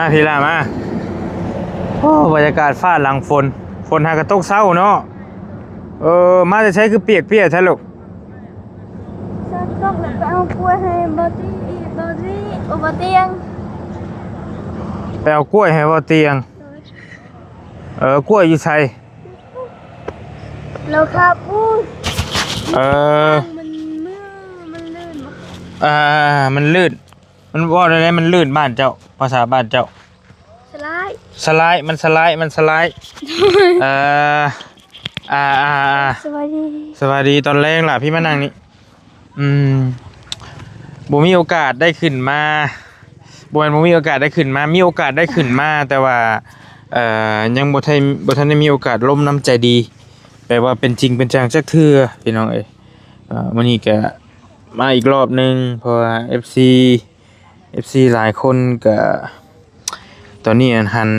ມາພີ້ລະມາ. ໂອ້ ບັນຍາກາດຟ້າຫຼັງຝົນ ຝົນຫາກະຕົກເຊົ້າເນາະ. ເອີ ມາແຕ່ໃສຄືປຽກໆແທ້ລູກ? ຊັ້ນກໍໄປເອົາກ້ວຍໃຫ້ບ່າວຕີ ບ່າວຕີ ໂອ ບ່າວຕຽງ ໄປເອົາກ້ວຍໃຫ້ບ່າວຕຽງ. ເອີ ກ້ວຍຢູ່ໃສ? ແລ້ວຄັບ ເອີ ມັນ ມັນລື່ນບໍ່? ອ່າ ມັນລື່ນ ມັນເວົ້າແນວໃດ? ມັນລື່ນບ້ານເຈົ້າ ພາສາບ້ານເຈົ້າ? ສະຫຼາຍ ສະຫຼາຍ ມັນສະຫຼາຍ ມັນສະຫຼາຍ. ເອີ ອ່າ ອ່າ ອ່າ ສະບາຍດີ ສະບາຍດີຕອນແລງຫຼ້າ ພີ້ມານັ່ງນີ້. ອືມ ບໍ່ມີໂອກາດໄດ້ຂຶ້ນມາ ບໍ່ແມ່ນບໍ່ມີໂອກາດໄດ້ຂຶ້ນມາ ມີໂອກາດໄດ້ຂຶ້ນມາ ແຕ່ວ່າ ເອີ ຍັງບໍ່ໄດ້ ບໍ່ທັນໄດ້ມີໂອກາດລົມນຳໃຈດີ ແບບວ່າເປັນຈິງເປັນຈັງຈັກເທື່ອ ພີ່ນ້ອງເອີຍ. ເອີ ມື້ນີ້ກະມາອີກລອບໜຶ່ງ ເພາະວ່າເອັຟຊີ ເອັຟຊີຫຼາຍຄົນກະ ຕອນນີ້ຫັ້ນຫັນ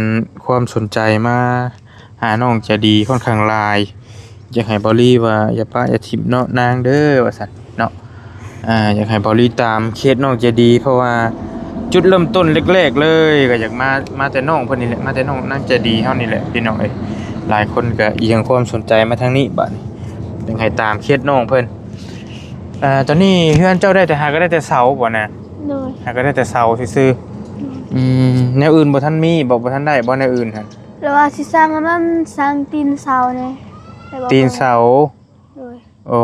ຄວາມສົນໃຈມາຫານ້ອງໃຈດີຂ້ອນຂ້າງຫຼາຍ ຢາກໃຫ້ເບົາລີວ່າຢ່າປະຢ່າຖິ້ມເນາະນາງເດີ ວ່າຊັ້ນເນາະ. ອ່າ ຢາກໃຫ້ເບົາລີຕາມເຄສນ້ອງໃຈດີ ເພາະວ່າຈຸດເລີ່ມຕົ້ນແລກໆເລີຍ ກໍຢາກມາ ມາແຕ່ນ້ອງເພິ່ນນີ້ແຫຼະ ມາແຕ່ນ້ອງນາງໃຈດີເຮົານີ້ແຫຼະ ພີ່ນ້ອງເອີຍ. ຫຼາຍຄົນກໍອີຫຍັງຄວາມສົນໃຈມາທາງນີ້ ບາດນີ້ຢາກໃຫ້ຕາມເຄສນ້ອງເພິ່ນ. ອ່າ ຕອນນີ້ເຮືອນເຈົ້າໄດ້ແຕ່ ຫາກໍໄດ້ແຕ່ເສົາບໍ່ນະ? ໂດຍ ຫາກໍໄດ້ແຕ່ເສົາຊື່ໆ. ໂດຍ ອືມ ແນວອື່ນບໍ່ທັນມີບໍ່? ບໍ່ທັນໄດ້ບໍ່ແນວອື່ນຫັ້ນ? ຫຼືວ່າຊິສ້າງອັນນັ້ນ ສ້າງຕີນເສົານີ້ ຕີນເສົາ. ໂດຍ ໂອ້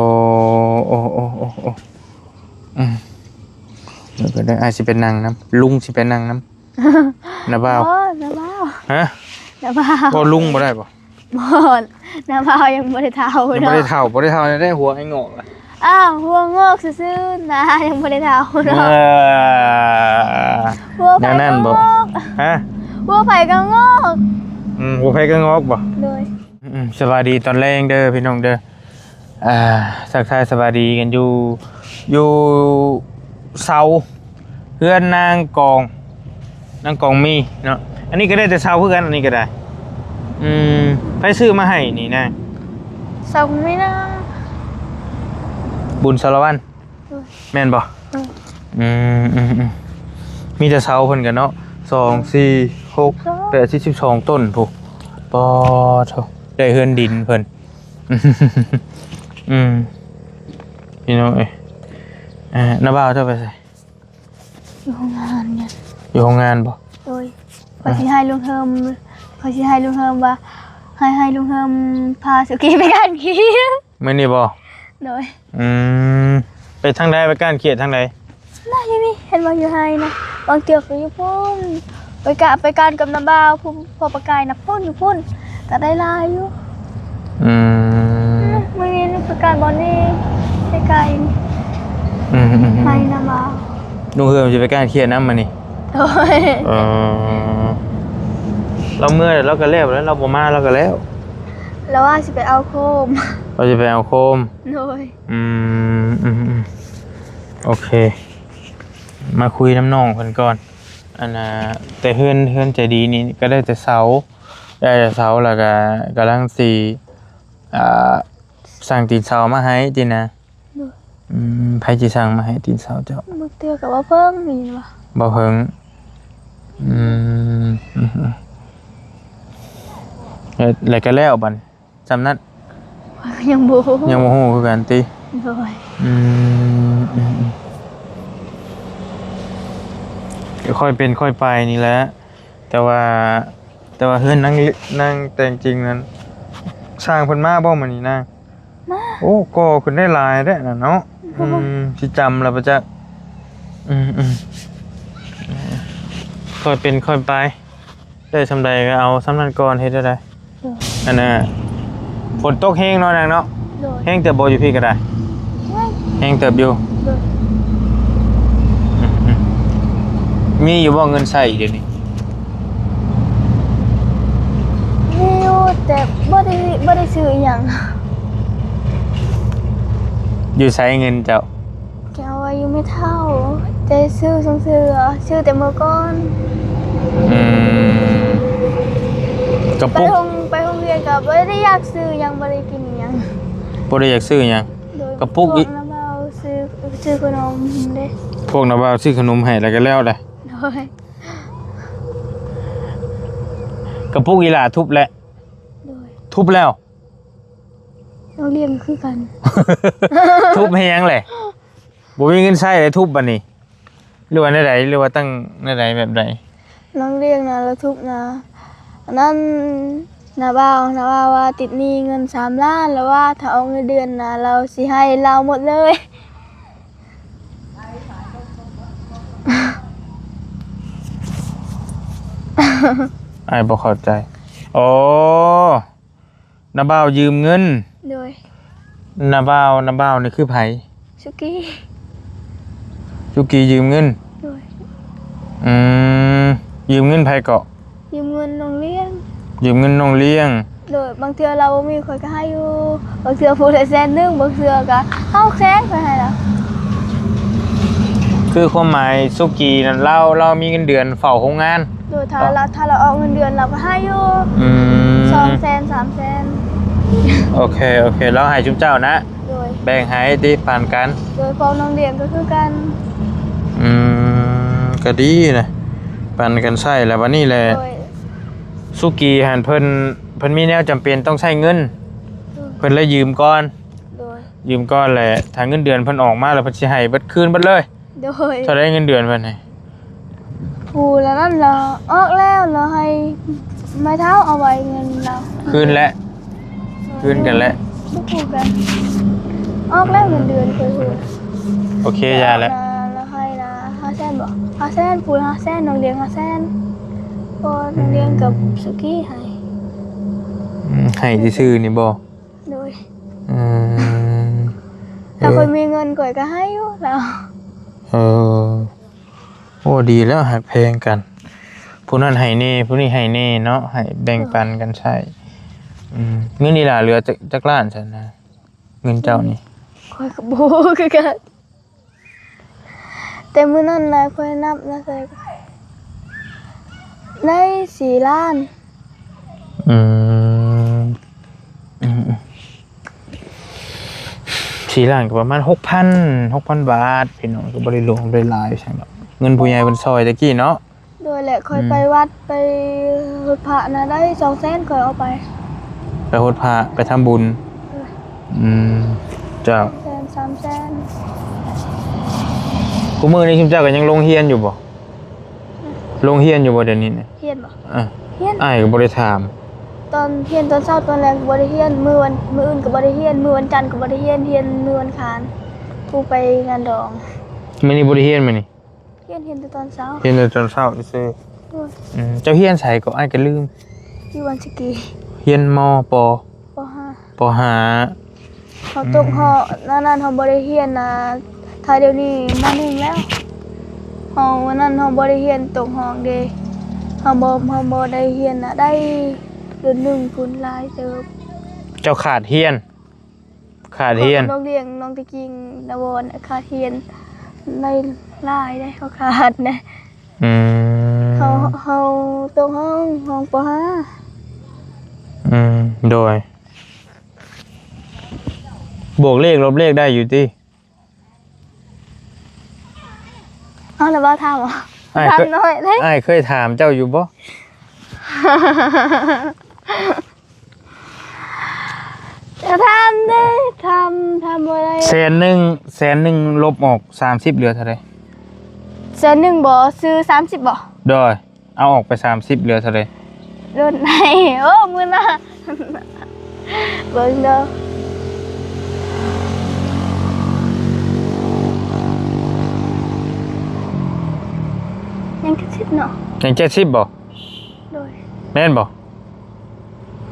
ໂອ້ ໂອ້ ໂອ້ ໂອ້ ອືມ ເດີ ກໍໄດ້ ອ້າຍຊິໄປນັ່ງນຳ ລຸງຊິໄປນັ່ງນຳ ນ້າບ່າວ. ບໍ່ ນ້າບ່າວ ຮະ? ນ້າບ່າວ ບໍ່ ລຸງບໍ່ໄດ້ບໍ່? ບໍ່ ນ້າບ່າວຍັງບໍ່ໄດ້ເຖົ້າ ຍັງບໍ່ໄດ້ເຖົ້າ ບໍ່ໄດ້ເຖົ້າ ຍັງໄດ້ຫົວໃຫ້ງອກ. ອ້າວ ຫົວງອກຊື່ໆ ໜ້າຍັງບໍ່ໄດ້ເຖົ້າເນາະ. ເອີ ຫົວໃຜກໍງອກ ແນວນັ້ນບໍ່? ຮະ? ຫົວໃຜກໍງອກ. ອືມ ຫົວໃຜກໍງອກບໍ່? ໂດຍ ອືມ ສະບາຍດີຕອນແລງເດີພີ່ນ້ອງເດີ. ອ່າ ທັກທາຍສະບາຍດີກັນຢູ່ ຢູ່ເສົາ ເຮືອນນາງກອງ ນາງກອງມີເນາະ. ອັນນີ້ກໍໄດ້ແຕ່ເສົາຄືກັນ ອັນນີ້ກໍໄດ້. ອືມ ໃຜຊື້ມາໃຫ້ນີ້ນາງ? ສາວບຸນມີນາ ບຸນສາລະວັນ. ໂດຍ ແມ່ນບໍ່? ໂດຍ ອືມ ອືມ ອືມ ມີແຕ່ເສົາເພິ່ນກັນເນາະ ສອງ ສີ່ ຫົກ ແປດ ສິບ ສິບສອງຕົ້ນພຸ້ນ. ປາໂທ້ ໄດ້ເຮືອນດິນເພິ່ນ. ອືມ ພີ່ນ້ອງເອີຍ ອ່າ ນ້າບ່າວເຈົ້າໄປໃສ? ຢູ່ໂຮງງານ ຢູ່ໂຮງງານບໍ່? ໂດຍ ຂ້ອຍຊິໃຫ້ລຸງເຮີມ ຂ້ອຍຊິໃຫ້ລຸງເຮີມວ່າ ໃຫ້ ໃຫ້ລຸງເຮີມພາສຸກີໄປກ້ານເຂດ ມື້ນີ້ບໍ່? ໂດຍ ອືມ ໄປທາງໃດ? ໄປກ້ານເຂດທາງໃດ? ນະ ຢູ່ນີ້ ເຫັນບໍ່ ຢູ່ໄຮ່ນະ ບາງເທື່ອກໍຢູ່ພຸ້ນ ໄປກະ ໄປກ້ານກັບນ້າບ່າວ ຜູ້ ພໍ່ປາກາຍນະ ພຸ້ນຢູ່ພຸ້ນ ກໍໄດ້ຫຼາຍຢູ່. ອືມ ມື້ນີ້ໄປກ້ານບ່ອນນີ້ ໃກ້ໆ ອືມ ໃຫ້ນ້າບ່າວ. ລຸງເຮືອມຊິໄປກ້ານເຂດນຳມື້ນີ້? ໂດຍ ເອີ ລາວເມື່ອຍ ລາວກໍແລ້ວ ແລ້ວລາວບໍ່ມາ ລາວກໍແລ້ວ. ລາວວ່າຊິໄປເອົາໂຄມ ລາວຊິໄປເອົາໂຄມ. ໂດຍ ອືມ ອືມ ອືມ ໂອເຄ ມາຄຸຍນຳນ້ອງເພິ່ນກ່ອນ. ອັນນ່າ ແຕ່ເຮືອນ ເຮືອນໃຈດີນີ້ກໍໄດ້ແຕ່ເສົາ ໄດ້ແຕ່ເສົາ ແລ້ວກໍກຳລັງຊິ ອ່າ ສ້າງຕີນເສົາມາໃຫ້ຕິນະ? ໂດຍ ອືມ ໃຜຊິສ້າງມາໃຫ້ຕີນເສົາເຈົ້າ? ບາງເທື່ອກໍບໍ່ເພິ່ງນີ້ວ່າ ບໍ່ເພິ່ງ. ອືມ ອືມ ແລ້ວ ແລ້ວກໍແລ້ວບັດ ສ່ຳນັ້ນ? ຂ້ອຍກໍຍັງບໍ່ຮູ້ ຍັງບໍ່ຮູ້ຄືກັນຕິ? ໂດຍ ອືມ ອືມ ອືມ ຄ່ອຍເປັນຄ່ອຍໄປນີ້ແຫຼະ. ແຕ່ວ່າ ແຕ່ວ່າເຮືອນນາງ ນາງແຕ່ງຈິງນັ້ນ ຊ່າງເພິ່ນມາບໍ່ມື້ນີ້ນາງ? ມາ ໂອ້ ກໍ່ຂຶ້ນໄດ້ຫຼາຍແທ້ນະເນາະ. ອືມ ຊິຈຳແລ້ວປະຈັກ. ອືມ ອືມ ຄ່ອຍເປັນຄ່ອຍໄປ. ໄດ້ສ່ຳໃດກໍເອົາສ່ຳນັ້ນກ່ອນ ເຮັດແນວໃດ? ໂດຍ ອັນນ່າ ຝົນຕົກແຮງເນາະນາງເນາະ? ໂດຍ ແຮງເຕີບບໍ່? ຢູ່ພີ້ກໍໄດ້ ແຮງ ແຮງເຕີບຢູ່. ໂດຍ ອືມ ອືມ ມີຢູ່ບໍ່ເງິນໃຊ້ດຽວນີ້? ມີຢູ່ ແຕ່ບໍ່ໄດ້ ບໍ່ໄດ້ຊື້ອີ່ຫຍັງ. ຢູ່ໃສເງິນເຈົ້າ? ເກັບໄວ້ຢູ່ແມ່ເຖົ້າ ແຕ່ຊື້ຊ່ວງເທື່ອ ຊື້ແຕ່ມື້ກ່ອນ. ອືມ ກະປຸກ ໄປໂຮງ ໄປໂຮງຮຽນກໍບໍ່ໄດ້ຢາກຊື້ຫຍັງ ບໍ່ໄດ້ກິນຫຍັງ ບໍ່ໄດ້ຢາກຊື້ຫຍັງ. ໂດຍ ກະປຸກ ພວກນ້າບ່າວຊື້ ຊື້ຂະໜົມເດ້ ພວກນ້າບ່າວຊື້ຂະໜົມໃຫ້ ແລ້ວກໍແລ້ວແຫຼະ. ໂດຍ ກະປຸກອີ່ຫຼ້າທຸບແຫຼະ. ໂດຍ. ທຸບແລ້ວ? ນ້ອງລ້ຽງຄືກັນ. ທຸບແຮງແຫຼະ. ບໍ່ມີເງິນໃຊ້ເລີຍ ທຸບບັດນີ້ ຫຼືວ່າແນວໃດ ຫຼືວ່າຕັ້ງແນວໃດ ແບບໃດ? ນ້ອງລ້ຽງນະ ລາວທຸບນະ ອັນນັ້ນ ນ້າບ່າວ ນ້າບ່າວວ່າຕິດໜີ້ເງິນສາມລ້ານ ລາວວ່າຖ້າອອກເງິນເດືອນນະ ລາວຊິໃຫ້ລາວໝົດເລີຍ. ອ້າຍບໍ່ເຂົ້າໃຈ. ໂອ້ ນ້າບ່າວຢືມເງິນ. ໂດຍ. ນ້າບ່າວ ນ້າບ່າວນີ້ຄືໃຜ? ສຸກີ. ສຸກີຢືມເງິນ? ໂດຍ. ອືມ ຢືມເງິນໃຜເກາະ? ຢືມເງິນນ້ອງລ້ຽງ. ຢືມເງິນນ້ອງລ້ຽງ. ໂດຍ. ບາງເທື່ອລາວບໍ່ມີ ຂ້ອຍກໍໃຫ້ຢູ່. ບາງເທື່ອຜູ້ໃດແສນໜຶ່ງ ບາງເທື່ອກໍຫ້າແສນ ຂ້ອຍໃຫ້ລາວ. ຄືຄວາມໝາຍສຸກີນັ້ນ ລາວ ລາວມີເງິນເດືອນເຝົ້າໂຮງງານ. ໂດຍ. ຖ້າ ອໍ ລາວ ຖ້າລາວອອກເງິນເດືອນ ລາວກໍໃຫ້ຢູ່. ອືມ ສອງແສນ ສາມແສນ. ໂອເຄ ໂອເຄ ລາວໃຫ້ຊຸມເຈົ້ານະ. ໂດຍ. ແບ່ງໃຫ້ຕິ ປັນກັນ. ໂດຍ. ພວກນ້ອງລ້ຽງກໍຄືກັນ. ອືມ ກໍດີນະ ປັນກັນໃຊ້. ແລ້ວບັດນີ້ແຫຼະ ໂດຍ ສຸກີຫັ້ນ ເພິ່ນ ເພິ່ນມີແນວຈຳເປັນຕ້ອງໃຊ້ເງິນ. ໂດຍ. ເພິ່ນເລີຍຢືມກ່ອນ. ໂດຍ. ຢືມກ່ອນແຫຼະ ຖ້າເງິນເດືອນເພິ່ນອອກມາແລ້ວ ເພິ່ນຊິໃຫ້ເບິດ ຄືນເບິດເລີຍ. ໂດຍ. ເທົ່າໃດເງິນເດືອນເພິ່ນນີ້? ຜູ້ລະນັ້ນລະອອກແລ້ວ ລະໃຫ້ໄມ້ເຖົ້າເອົາໄວ້ເງິນລາວ ຄືນແຫຼະ. ຄືນກັນແຫຼະ ບໍ່ຄືກັນ. ອອກແລ້ວເງິນເດືອນຂ້ອຍພຸ້ນ. ໂອເຄ ຢ່າແຫຼະ. ລະໃຫ້ລະຫ້າແສນບໍ? ຫ້າແສນ ຜູ້ລະຫ້າແສນ ນ້ອງລ້ຽງຫ້າແສນ ພໍນ້ອງລ້ຽງກັບສຸກີໃຫ້. ອືມ ໃຫ້ຊື່ໆນີ້ບໍ? ໂດຍ. ອືມ ຖ້າຂ້ອຍມີເງິນຂ້ອຍກໍໃຫ້ຢູ່ລາວ. ເອີ ໂອ້ ດີແລ້ວ ຮັກແພງກັນ ຜູ້ນັ້ນໃຫ້ແດ່ ຜູ້ນີ້ໃຫ້ແດ່ເນາະ ໃຫ້ແບ່ງປັນກັນໃຊ້. ອືມ ເງິນອີ່ຫຼ້າເຫຼືອຈັກ ຈັກລ້ານຊັ້ນນະ ເງິນເຈົ້ານີ້? ຂ້ອຍກໍບໍ່ຮູ້ຄືກັນ. ແຕ່ມື້ນັ້ນນະ ຂ້ອຍນັບນະ ໄດ້ສີ່ລ້ານ. ອືມ ອືມ ສີ່ລ້ານກໍປະມານຫົກພັນ ຫົກພັນບາດ ພີ່ນ້ອງ ກໍບໍ່ໄດ້ຫຼວງ ບໍ່ໄດ້ຫຼາຍຊັ້ນດອກ ເງິນຜູ້ໃຫຍ່ເພິ່ນຊ່ອຍແຕ່ກີ້ເນາະ. ໂດຍ ແລະ ຂ້ອຍ ອືມ ໄປວັດ ໄປຫົດພະນະ ໄດ້ສອງແສນ ຂ້ອຍເອົາໄປ ໄປຫົດພະ ໄປທຳບຸນ. ໂດຍ. ອືມ ເຈົ້າ ສອງແສນ ສາມແສນ. ຄູ່ມື້ນີ້ຊຸມເຈົ້າກໍຍັງລົງຮຽນຢູ່ບໍ່? ລົງຮຽນຢູ່ບໍ່ດຽວນີ້ນະ? ຮຽນບໍ່? ເອີ ຮຽນ. ອ້າຍກໍບໍ່ໄດ້ຖາມ. ຕອນຮຽນຕອນເຊົ້າຕອນແລງກໍບໍ່ໄດ້ຮຽນ ມື້ວັນ ມື້ອື່ນກໍບໍ່ໄດ້ຮຽນ ມື້ວັນຈັນກໍບໍ່ໄດ້ຮຽນ ຮຽນມື້ວັນຄານ ຄູໄປງານດອງ. ມື້ນີ້ບໍ່ໄດ້ຮຽນ ມື້ນີ້? ຮຽນ ຮຽນແຕ່ຕອນເຊົ້າ. ຮຽນແຕ່ຕອນເຊົ້າຊື່ໆ. ໂດຍ. ອືມ ເຈົ້າຮຽນໃສເກາະ? ອ້າຍກໍລືມ. ຢູ່ວັນສະກີ. ຮຽນ ມ.ປ.? ປ.ຫ້າ. ປ.ຫ້າ. ເຮົາຕົກ ອືມ ເຮົາ ອັນນັ້ນເຮົາບໍ່ໄດ້ຮຽນນະ ຖ້າດຽວນີ້ ມ.ໜຶ່ງ ແລ້ວ ເຮົາ ອັນນັ້ນເຮົາບໍ່ໄດ້ຮຽນຕົກຫ້ອງເດ້ ເຮົາບໍ່ ເຮົາບໍ່ໄດ້ຮຽນນະ ໄດ້ເດືອນໜຶ່ງພຸ້ນ ຫຼາຍເຕີບ. ເຈົ້າຂາດຮຽນ? ຂາດຮຽນ. ນ້ອງລ້ຽງ ນ້ອງຕະກິງ ນະວອນ ຂາດຮຽນ ໄດ້ຫຼາຍເດ້ ເຮົາຂາດນະ. ອືມ ເຮົາ ເຮົາຕົກຫ້ອງ ຫ້ອງ ປ.ຫ້າ. ອືມ ໂດຍ. ບວກເລກລົບເລກໄດ້ຢູ່ຕິ? ເອົາລະບໍ່ຖາມ ຖາມໜ້ອຍເດ້. ອ້າຍເຄີຍຖາມເຈົ້າຢູ່ບໍ່? ຈະຖາມເດ້ ຖາມ ຖາມບໍ່ໄດ້. ແສນໜຶ່ງ ແສນໜຶ່ງລົບອອກສາມສິບ ເຫຼືອເທົ່າໃດ? ແສນໜຶ່ງບໍ່ ຊື້ສາມສິບບໍ່? ໂດຍ. ເອົາອອກໄປສາມສິບ ເຫຼືອເທົ່າໃດ? ລົດໃຫ້ ໂອ້ ມື້ໜ້າ ເບິ່ງເດີ. ຍັງເຈັດສິບເນາະ. ຍັງເຈັດສິບບໍ່? ໂດຍ. ແມ່ນບໍ່?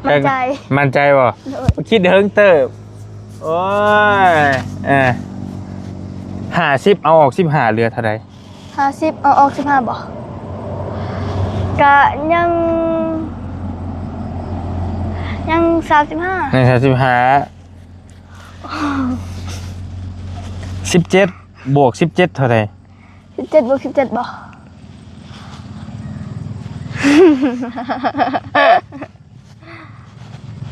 ໝັ້ນໃຈ. ໝັ້ນໃຈບໍ່? ໂດຍ. ຄິດເຖິງເຕີບ. ໂອ້ຍ ເອີ ຫ້າສິບ ເອົາອອກສິບຫ້າ ເຫຼືອເທົ່າໃດ? ຫ້າສິບ ເອົາອອກສິບຫ້າບໍ່? ກະຍັງ ຍັງສາມສິບຫ້າ. ຍັງສາມສິບຫ້າ. ສິບເຈັດ ບວກສິບເຈັດ ເທົ່າໃດ? ສິບເຈັດ ບວກສິບເຈັດ ບໍ່?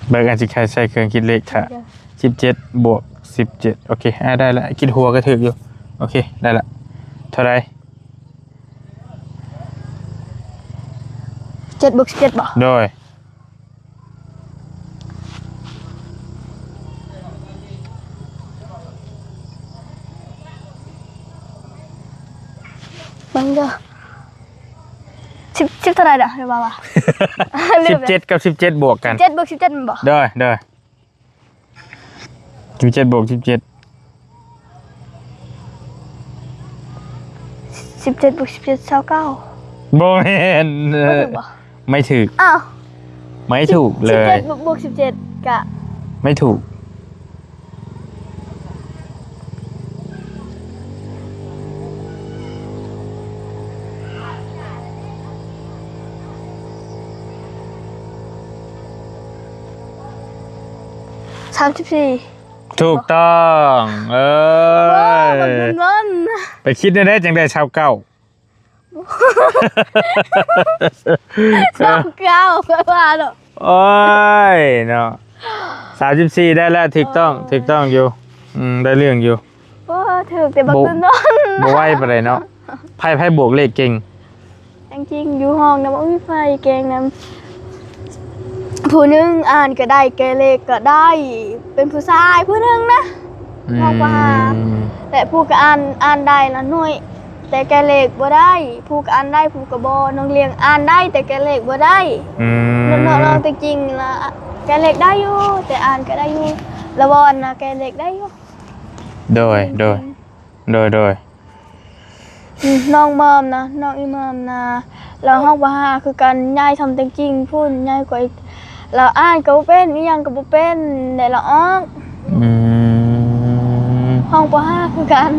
ເບິ່ງ ອາດຊິໃຊ້ເຄື່ອງຄິດເລກຖ້າ. ໂດຍ. ສິບເຈັດ ບວກສິບເຈັດ ໂອເຄ ອ່າ ໄດ້ລະ ຄິດຫົວກໍຖືກຢູ່. ໂອເຄ ໄດ້ລະ ເທົ່າໃດ? ເຈັດ ບວກສິບເຈັດ ບໍ່? ໂດຍ. ສິບ ສິບເທົ່າໃດນະ? ເລີຍວ່າວ່າ ລືມແລ້ວ ສິບເຈັດກັບສິບເຈັດບວກກັນ ສິບເຈັດບວກສິບເຈັດແມ່ນບໍ່? ໂດຍ ໂດຍ ສິບເຈັດບວກສິບເຈັດ ສິບເຈັດບວກສິບເຈັດ ຊາວເກົ້າ ບໍ່ແມ່ນ ບໍ່ຖືກບໍ່? ໄມ່ຖືກ ອ້າວ ໄມ່ຖືກເລີຍ ສິບເຈັດບວກສິບເຈັດກະ ໄມ່ຖືກ ສາມສິບສີ່ ຖືກຕ້ອງ ເອີ ໂອ້ ບັກເງິນ ໄປຄິດແນວໃດຈັ່ງໄດ້ຊາວເກົ້າ ຊາວເກົ້າ ຂ້ອຍວ່າເນາະ ໂອ້ຍເນາະ ສາມສິບສີ່ໄດ້ແລ້ວ ຖືກຕ້ອງ ເອີ ຖືກຕ້ອງຢູ່ ອືມ ໄດ້ເລື່ອງຢູ່ ໂອ້ ຖືກແຕ່ບັກ ບໍ່ ເງິນ ບໍ່ໄວປານໃດເນາະ ໃຜ ໃຜບວກເລກເກັ່ງ? ແຕ່ຈິງຢູ່ຫ້ອງນະ ບໍ່ມີໃຜເກັ່ງນຳ ຜູ້ໜຶ່ງອ່ານກໍໄດ້ ແກ້ເລກກໍໄດ້ ເປັນຜູ້ຊາຍຜູ້ໜຶ່ງນະ ອືມ ຮອງປະຫ້າ ແລະ ຜູ້ກໍອ່ານ ອ່ານໄດ້ລະໜ້ອຍ ແຕ່ແກ້ເລກບໍ່ໄດ້ ຜູ້ກໍອ່ານໄດ້ ຜູ້ກໍບໍ່ ນ້ອງລຽງອ່ານໄດ້ ແຕ່ແກ້ເລກບໍ່ໄດ້ ອືມ ນ້ອງ ນ້ອງແຕ່ຈິງລະແກ້ເລກໄດ້ຢູ່ ແຕ່ອ່ານກໍໄດ້ຢູ່ ລະວອນນະແກ້ເລກໄດ້ຢູ່ ໂດຍ ໂດຍ ໂດຍ ໂດຍ ອືມ ນ້ອງມອມນະ ນ້ອງອີ່ມອມນະ ລາວຫ້ອງ ປ.ຫ້າ ຄືກັນ ໃຫຍ່ສ່ຳແຕ່ຈິງພຸ້ນ ໃຫຍ່ກວ່າອີກ ລາວອ່ານກໍບໍ່ເປັນ ອີ່ຫຍັງກໍບໍ່ເປັນ ແຕ່ລາວອອກ ອືມ ຫ້ອງ ປ.ຫ້າ ຄືກັນ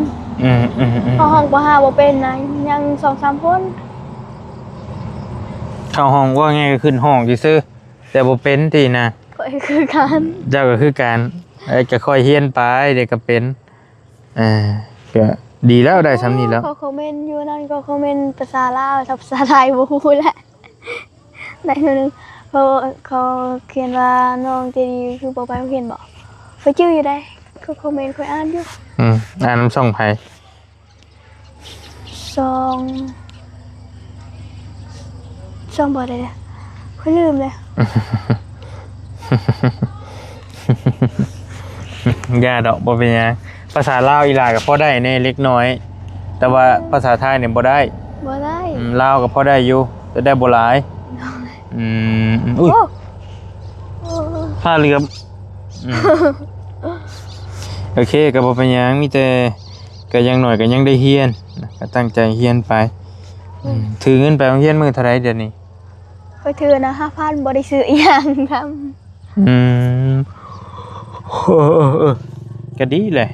ອືມໆໆ ເຮົາຫ້ອງ ປ.ຫ້າ ບໍ່ເປັນນະ ຍັງສອງສາມຄົນ ເຂົ້າຫ້ອງ ເວົ້າງ່າຍກໍຂຶ້ນຫ້ອງຊື່ໆ ແຕ່ບໍ່ເປັນຕິນະ ຂ້ອຍຄືກັນ ເຈົ້າກໍຄືກັນ ເອີ ກໍຄ່ອຍຮຽນໄປ ດຽວກໍເປັນ ອ່າ ກໍດີແລ້ວ ໄດ້ຊ່ຳນີ້ແລ້ວ ເຂົາຄອມເມັນຢູ່ນັ້ນ ເຂົາຄອມເມັນພາສາລາວ ພາສາໄທບໍ່ຮູ້ແຫຼະ ໄດ້ໜ້ອຍໜຶ່ງ ເຂົາ ເຂົາຂຽນວ່າ ນ້ອງໃຈດີຄືບໍ່ໄປໂຮງຮຽນບໍ ຂ້ອຍຈື່ຢູ່ໃດ໋ ເຂົາຄອມເມັນ ຂ້ອຍອ່ານຢູ່ ອືມ ອ່ານນຳຊ່ອງໃຜ? ຊ່ອງ ຊ່ອງບໍ່ໄດ້ເດ້ ຂ້ອຍລືມເລີຍ ຢ່າດອກ ບໍ່ເປັນຫຍັງ ພາສາລາວອີ່ຫຼ້າກໍພໍໄດ້ແດ່ເລັກນ້ອຍ ແຕ່ວ່າພາສາໄທນີ້ບໍ່ໄດ້ ບໍ່ໄດ້ ອືມ ລາວກໍພໍໄດ້ຢູ່ ແຕ່ໄດ້ບໍ່ຫຼາຍ ອືມ ອຸ້ຍ ໂອ້ ຜ້າເຫຼືອມ ອືມ ໂອເຄ ກໍບໍ່ເປັນຫຍັງ ມີແຕ່ ກໍຢ່າງໜ້ອຍກໍຍັງໄດ້ຮຽນນະ ກໍຕັ້ງໃຈຮຽນໄປ ອືມ ອືມ ຖືເງິນໄປໂຮງຮຽນມື້ເທົ່າໃດດຽວນີ້? ຂ້ອຍຖືນະ ຫ້າພັນ ບໍ່ໄດ້ຊື້ອີ່ຫຍັງນຳ ອືມ ເອີໆໆ ກໍດີແຫຼະ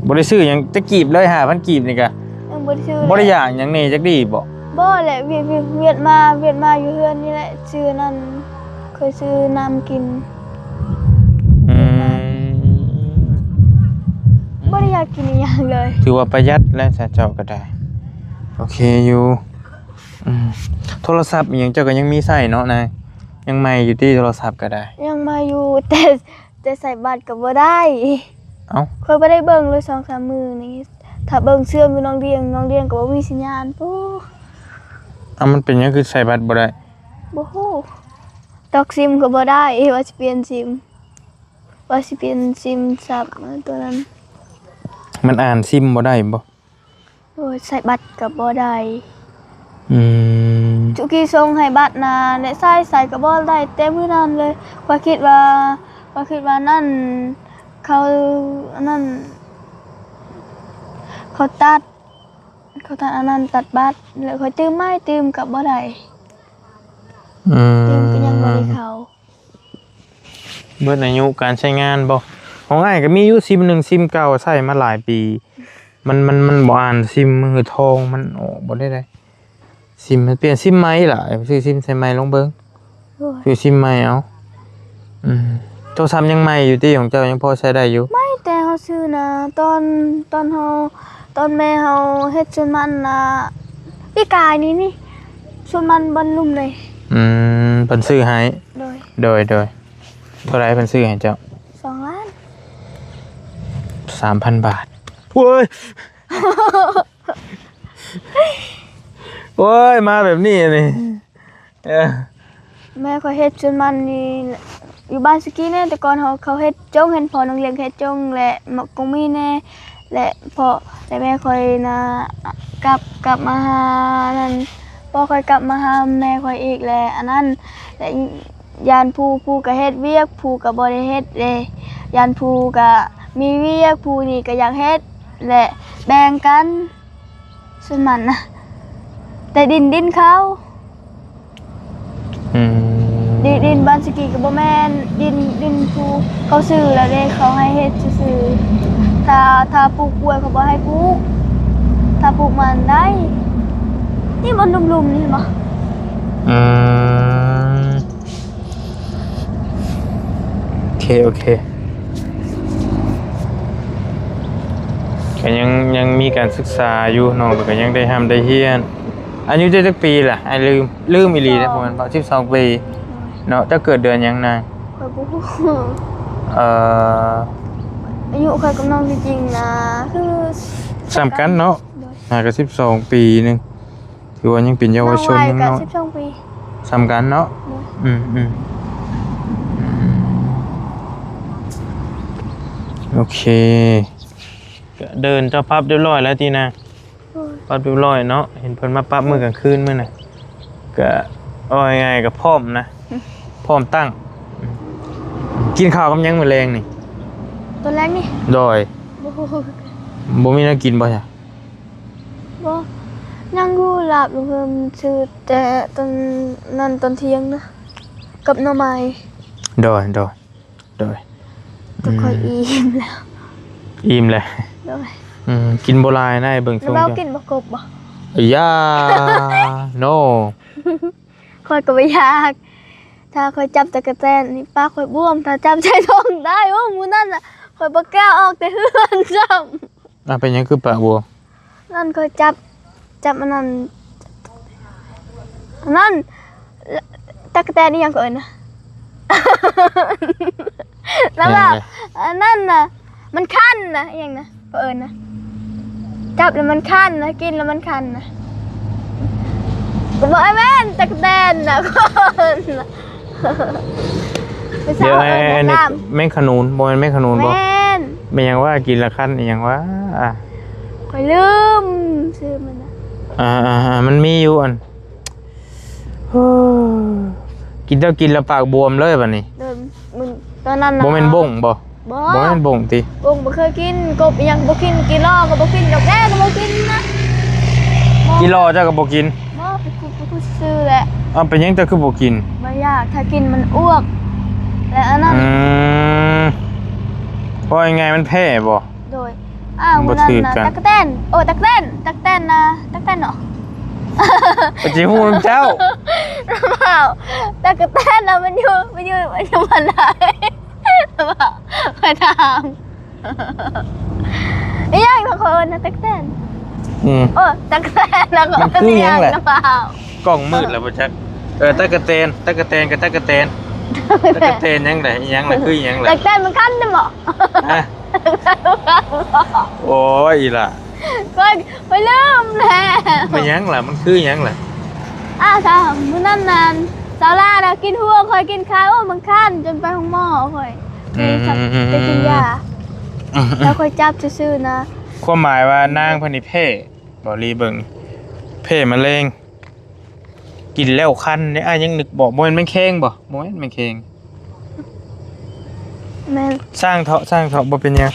ບໍ່ໄດ້ຊື້ຫຍັງຈັກກີບເລີຍ ຫ້າພັນກີບນີ້ກະ ຍັງບໍ່ໄດ້ຊື້ ບໍ່ໄດ້ຢາກຫຍັງແດ່ຈັກດີບໍ? ບໍ່ແຫຼະ ວຽດ ວຽດ ວຽດມາ ວຽດມາຢູ່ເຮືອນນີ້ແຫຼະ ຊື້ນັ້ນ ຂ້ອຍຊື້ນ້ຳກິນ ອືມ ບໍ່ໄດ້ຢາກກິນອີ່ຫຍັງເລີຍ ຖືວ່າປະຢັດແລ້ວ ເຈົ້າກໍໄດ້ ໂອເຄຢູ່ ອືມ ໂທລະສັບອີ່ຫຍັງເຈົ້າກໍຍັງມີໃຊ້ເນາະນາຍ ຍັງໃໝ່ຢູ່ຕິ ໂທລະສັບກໍໄດ້ ຍັງໃໝ່ຢູ່ ແຕ່ ແຕ່ໃສ່ບັດກໍບໍ່ໄດ້ ເອົ້າ ຂ້ອຍບໍ່ໄດ້ເບິ່ງເລີຍ ສອງສາມມື້ນີ້ ຖ້າເບິ່ງເຊື່ອມຢູ່ໜອງດຽງ ໜອງດຽງກໍບໍ່ມີສັນຍານ ໂອ້ ເອົ້າ ມັນເປັນຫຍັງຄືໃສ່ບັດບໍ່ໄດ້? ບໍ່ຮູ້ ຕອກຊິມກໍບໍ່ໄດ້ ວ່າຊິປ່ຽນຊິມ ວ່າຊິປ່ຽນຊິມຊັບຕົວນັ້ນ ມັນອ່ານຊິມບໍ່ໄດ້ບໍ? ໂອ້ຍ ໃສ່ບັດກໍບໍ່ໄດ້ ອືມ ຈຸກີສົ່ງໃຫ້ບັດນະ ແລະ ໃສ່ ໃສ່ກໍບໍ່ໄດ້ແຕ່ມື້ນັ້ນເລີຍ ຂ້ອຍຄິດວ່າ ຂ້ອຍຄິດວ່ານັ້ນ ເຂົາ ອັນນັ້ນ ເຂົາຕັດ ເຂົາຕັດອັນນັ້ນ ຕັດບັດ ແລ້ວຂ້ອຍຕື່ມໃໝ່ ຕື່ມກໍບໍ່ໄດ້ ອືມ ຕື່ມກໍຍັງບໍ່ໄດ້ເຂົ້າ. ເບິດອາຍຸການໃຊ້ງານບໍ່? ຂອງອ້າຍກໍມີຢູ່ຊິມໜຶ່ງ ຊິມເກົ່າໃຊ້ມາຫຼາຍປີ ມັນ ມັນ ມັນບໍ່ອ່ານຊິມ ມືທອງມັນອອກບໍ່ໄດ້ໃດ ຊິມ ປ່ຽນຊິມໃໝ່ລະ ຊື້ຊິມໃສ່ໃໝ່ລອງເບິ່ງ ໂດຍ ຊື້ຊິມໃໝ່ເອົາ ອືມ ໂທລະສັບຍັງໃໝ່ຢູ່ຕິ ຂອງເຈົ້າຍັງພໍໃຊ້ໄດ້ຢູ່ ໃໝ່ແຕ່ເຮົາຊື້ນະ ຕອນ ຕອນເຮົາ ຕອນແມ່ເຮົາເຮັດສວນມັນນະ ປີກາຍນີ້ນີ້ ສວນມັນບ່ອນລຸ່ມເລີຍ ອືມ ເພິ່ນຊື້ໃຫ້ ໂດຍ ໂດຍ ໂດຍ ເທົ່າໃດເພິ່ນຊື້ໃຫ້ເຈົ້າ? ສອງລ້ານ ສາມພັນບາດ ໂອ້ຍ ໂອ້ຍ ມາແບບນີ້ນີ້ ອືມ ເອີ ແມ່ຂ້ອຍເຮັດສວນມັນນີ້ ຢູ່ບ້ານສະກີແດ່ ແຕ່ກ່ອນເຂົາ ເຂົາເຮັດຈົ່ງ ເຫັນພໍ່ນ້ອງລຽງເຮັດຈົ່ງ ແລະ ໝາກກົງມີແດ່ ແລະ ພໍ່ ແລະ ແມ່ຂ້ອຍນະ ກັບ ກັບມາຫານັ້ນ ພໍຂ້ອຍກັບມາຫາແມ່ຂ້ອຍອີກແຫຼະ ອັນນັ້ນ ແລະ ຢ້ານຜູ້ ຜູ້ກະເຮັດວຽກ ຜູ້ກະບໍ່ໄດ້ເຮັດເດ້ ຢ້ານຜູ້ກະມີວຽກ ຜູ້ນີ້ກະຢາກເຮັດ ແລະ ແບ່ງກັນ ສ່ວນມັນນະ ແຕ່ດິນ ດິນເຂົາ ອືມ ດິນ ດິນບ້ານສະກີກະບໍ່ແມ່ນ ດິນ ດິນຜູ້ເຂົາຊື້ແລ້ວເດ້ ເຂົາໃຫ້ເຮັດຊື່ໆ ຖ້າ ຖ້າປູກກ້ວຍເຂົາບໍ່ໃຫ້ປູກ ຖ້າປູກມັນໄດ້ ນີ້ມັນລຸ່ມໆ ນີ້ເຫັນບໍ່? ອືມ ໂອເຄ ໂອເຄ ກະຍັງ ຍັງມີການສຶກສາຢູ່ ນ້ອງເພິ່ນກະຍັງໄດ້ຮ່ຳໄດ້ຮຽນ. ອາຍຸເຈົ້າຈັກປີລະ? ອ້າຍລືມ ລືມອີ່ຫຼີເດ້ ບໍ່ແມ່ນບໍ່ ສິບສອງປີເນາະ. ເຈົ້າເກີດເດືອນຫຍັງນາງ? ຂ້ອຍບໍ່ຮູ້ ເອີ ອາຍຸຂ້ອຍກັບນ້ອງຈິງໆ ນະ ຄືສ່ຳກັນເນາະ ໂດຍ ຫາກະສິບສອງປີໜຶ່ງ ຖືວ່າຍັງເປັນເຍົາວະຊົນ ນ້ອງວັຍກະສິບສອງປີ ສ່ຳກັນເນາະ ໂດຍ ອືມໆ ອືມ ໂອເຄ ກະເດີ່ນເຈົ້າປັບຮຽບຮ້ອຍແລ້ວຕິນາ? ໂດຍ ປັບຮຽບຮ້ອຍເນາະ ເຫັນເພິ່ນມາປັບມື້ກາງຄືນມື້ນະ ກະເວົ້າງ່າຍໆ ກະພ້ອມນະ ອືມ ພ້ອມຕັ້ງ ອືມ ກິນເຂົ້າກັບຫຍັງມື້ແລງນີ້? ຕອນແລງນີ້ ໂດຍ ບໍ່ຮູ້ ບໍ່ມີແນວກິນບໍ່ຊະ? ບໍ່ ຍັງຢູ່ ລາບລຸງເພິ່ນຊື້ແຕ່ຕອນນັ້ນຕອນທ່ຽງນະ ກັບໜໍ່ໄມ້ ໂດຍ ໂດຍ ໂດຍ ແຕ່ຂ້ອຍ ອືມ ອີ່ມແລ້ວ ອີ່ມແລ້ວ ໂດຍ ອືມ ກິນບໍ່ຫຼາຍນະ ເບິ່ງຊົງ ແລ້ວເວົ້າກິນບໍ່ກົບບໍ່? ອາຢາ ໂນ ຂ້ອຍກະບໍ່ຢາກ ຖ້າຂ້ອຍຈັບຕະກະແຕນນີ້ ປາກຂ້ອຍບວມ ຖ້າຈັບໃສ່ທ້ອງໄດ້ ໂອ້ ມື້ນັ້ນນະ ຂ້ອຍບໍ່ກ້າອອກແຕ່ເຮືອນຊ້ຳ. ອາ ເປັນຫຍັງຄືປາກບວມ? ນັ້ນຂ້ອຍຈັບ ຈັບອັນນັ້ນ ອັນນັ້ນ ຕະກະແຕນອີ່ຫຍັງເຂົາເອີ້ນນະ ແລ້ວກໍ ແມ່ນແຫຼະ ອັນນັ້ນນະ ມັນຄັນນະ ອີ່ຫຍັງນະ ເຂົາເອີ້ນນະ ຈັບແລ້ວມັນຄັນນະ ກິນແລ້ວມັນຄັນນະ ກະບໍ່ແມ່ນ ຕະກະແຕນນະ ດຽວ ເຂົາເອີ້ນ ອັນນີ້ ແມງຂະໜູນ ບໍ່ແມ່ນແມງຂະໜູນບໍ່? ແມ່ນ ແມ່ນຫຍັງວະ ກິນລະຄັນອີ່ຫຍັງວະ? ຂ້ອຍລືມຊື່ມັນນະ ອ່າໆໆ ມັນມີຢູ່ອັນ ກິນ ເຈົ້າກິນແລ້ວປາກບວມເລີຍບາດນີ້ ໂດຍ ມື້ຕອນນັ້ນນະ ບໍ່ແມ່ນບົ້ງບໍ່? ບໍ່ ບໍ່ແມ່ນບົ້ງຕິ ບົ້ງບໍ່ເຄີຍກິນ ກົບອີ່ຫຍັງກະບໍ່ກິນ ກີ່ລໍກະບໍ່ກິນ ດອກແດ້ກະບໍ່ກິນນະ ກີ່ລໍເຈົ້າກະບໍ່ກິນ ບໍ່ ໄປກຸດ ໄປກຸດຊື່ແຫຼະ ເອົ້າ ເປັນຫຍັງເຈົ້າຄືບໍ່ກິນ? ບໍ່ຢາກ ຖ້າກິນມັນອ້ວກ ແລະ ອັນນັ້ນ ອືມ ເວົ້າງ່າຍໆ ມັນແພ້ບໍ່? ໂດຍ ອ້າວ ມື້ນັ້ນນະ ຕະກະແຕນ ໂອ້ ຕະກະແຕນ ຕະກະແຕນນະ ຕະກະແຕນເນາະ ຂ້ອຍຊິຮູ້ນຳເຈົ້າ ຕະກະແຕນນະ ມັນຢູ່ ມັນຢູ່ ມັນຢູ່ບ່ອນໃດ? ຂ້ອຍຖາມ ອີ່ຫຍັງນະ ຂ້ອຍເອີ້ນນະ ຕະກະແຕນ ອືມ ໂອ້ ຕະກະແຕນນະ ມັນຄືຫຍັງແຫຼະ? ກ້ອງມືດແລ້ວບໍ່ຈັກ ເອີ ຕະກະແຕນ ຕະກະແຕນກະຕະກະແຕນ ຕະກະແຕນຫຍັງລະ ອີ່ຫຍັງລະ ຄືອີ່ຫຍັງລະ? ຕະກະແຕນມັນຄັນນະບໍ່? ຮະ? ໂອ້ຍ ອີ່ຫຼ້າ ຂ້ອຍ ຂ້ອຍລືມແລ້ວ ມັນຫຍັງລະ ມັນຄືຫຍັງລະ? ອ້າວ ຊະ ມື້ນັ້ນນັ້ນ ສາວລາວນະກິນຫົວ ຂ້ອຍກິນຂາ ໂອ້ ມັນຄັນ ຈົນໄປໂຮງໝໍຂ້ອຍ ໄປກິນຢາ ແລ້ວຂ້ອຍຈັບຊື່ໆ ນະ ຄວາມໝາຍວ່ານາງເພິ່ນນີ້ແພ້ ບໍ່ລີເບິ່ງ ແພ້ມະເລັງ ກິນແລ້ວຄັນເດ້ ອ້າຍຍັງນຶກບໍ່ ບໍ່ແມ່ນແມງແຄງບໍ່? ບໍ່ແມ່ນແມງແຄງ ແມ່ນ ຊ່າງເຖາະ ຊ່າງເຖາະ ບໍ່ເປັນຫຍັງ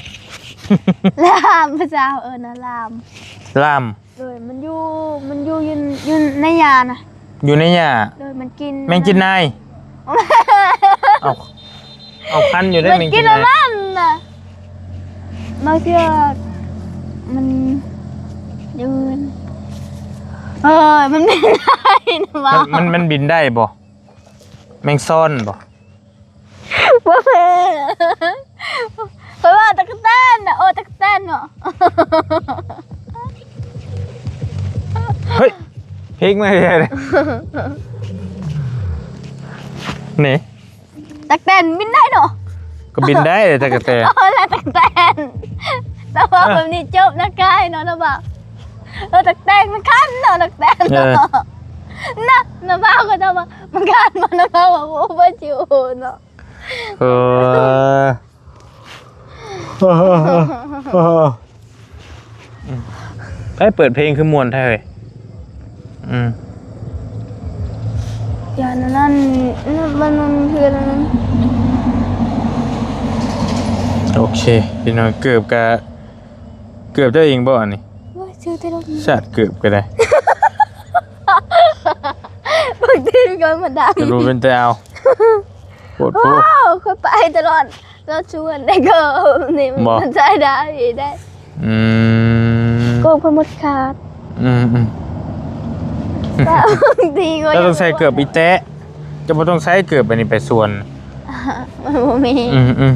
ລາມ ພາສາເຮົາເອີ້ນວ່າລາມ ລາມ ໂດຍ ມັນຢູ່ ມັນຢູ່ ຢູ່ ຢູ່ໃນຫຍ້ານະ ຢູ່ໃນຫຍ້າ ໂດຍ ມັນກິນ ແມງຈີນນາຍ ເອົາ ເອົາຄັນຢູ່ເດ້ ມັນກິນອັນນັ້ນນະ ບາງເທື່ອມັນ ເອີ້ຍ ມັນບິນໄດ້ນະ ມັນ ມັນ ມັນບິນໄດ້ບໍ່? ແມງຊອນບໍ່? ບໍ່ແມ່ນ ຂ້ອຍວ່າຕະກະແຕນນະ ໂອ້ ຕະກະແຕນເນາະ ເຮີ້ຍ ເພງມາແທ້ ນີ້ ຕັກແຕນບິນໄດ້ເນາະ ກໍບິນໄດ້ແຫຼະຕັກກະແຕນ ເອີ ແລະຕັກແຕນ ແຕ່ວ່າ ເອີ ແບບນີ້ຈົບນະກາຍເນາະ ນະບ່າວ ເອີ ຕັກແຕນມັນຄັນເນາະ ຕັກແຕນເນາະ ເອີ ນະ ນະບ່າວ ເຂົາເຈົ້າວ່າມັນຄັນບໍ່ ນະບ່າວວ່າ ໂອ້ ບໍ່ຊິໂອເນາະ ເອີ. ໃຜເປີດເພງຄືມ່ວນແທ້ເຮີ້ຍ ອືມ ຢ່າງນັ້ນ ນັ້ນມັນ ມັນເຮືອນອັນນັ້ນ. ໂອເຄ ພີ່ນ້ອງ ເກີບກະ ເກີບເຈົ້າເອງບໍ່ອັນນີ້? ໂອ້ຍ ຊື້ແຕ່ລົດ ຊາດເກີບກໍໄດ້ ບາງທີກໍມາດັງ ກະດູເປັນແຕ່ເອົາ ໂພດໂພ ໂອ້ ຂ້ອຍໄປຕະຫຼອດ ລອດສວນໄດ້ກໍນີ້ ບໍ່ ມັນໃຊ້ໄດ້ ໄດ້ ອືມ ໂກງເພິ່ນໝົດຂາດ ອືມໆ ບາງທີກໍ ເຈົ້າຕ້ອງໃສ່ເກີບອີແຕະ ເຈົ້າບໍ່ຕ້ອງໃສ່ເກີບອັນນີ້ໄປສວນ ມັນບໍ່ມີ ອືມ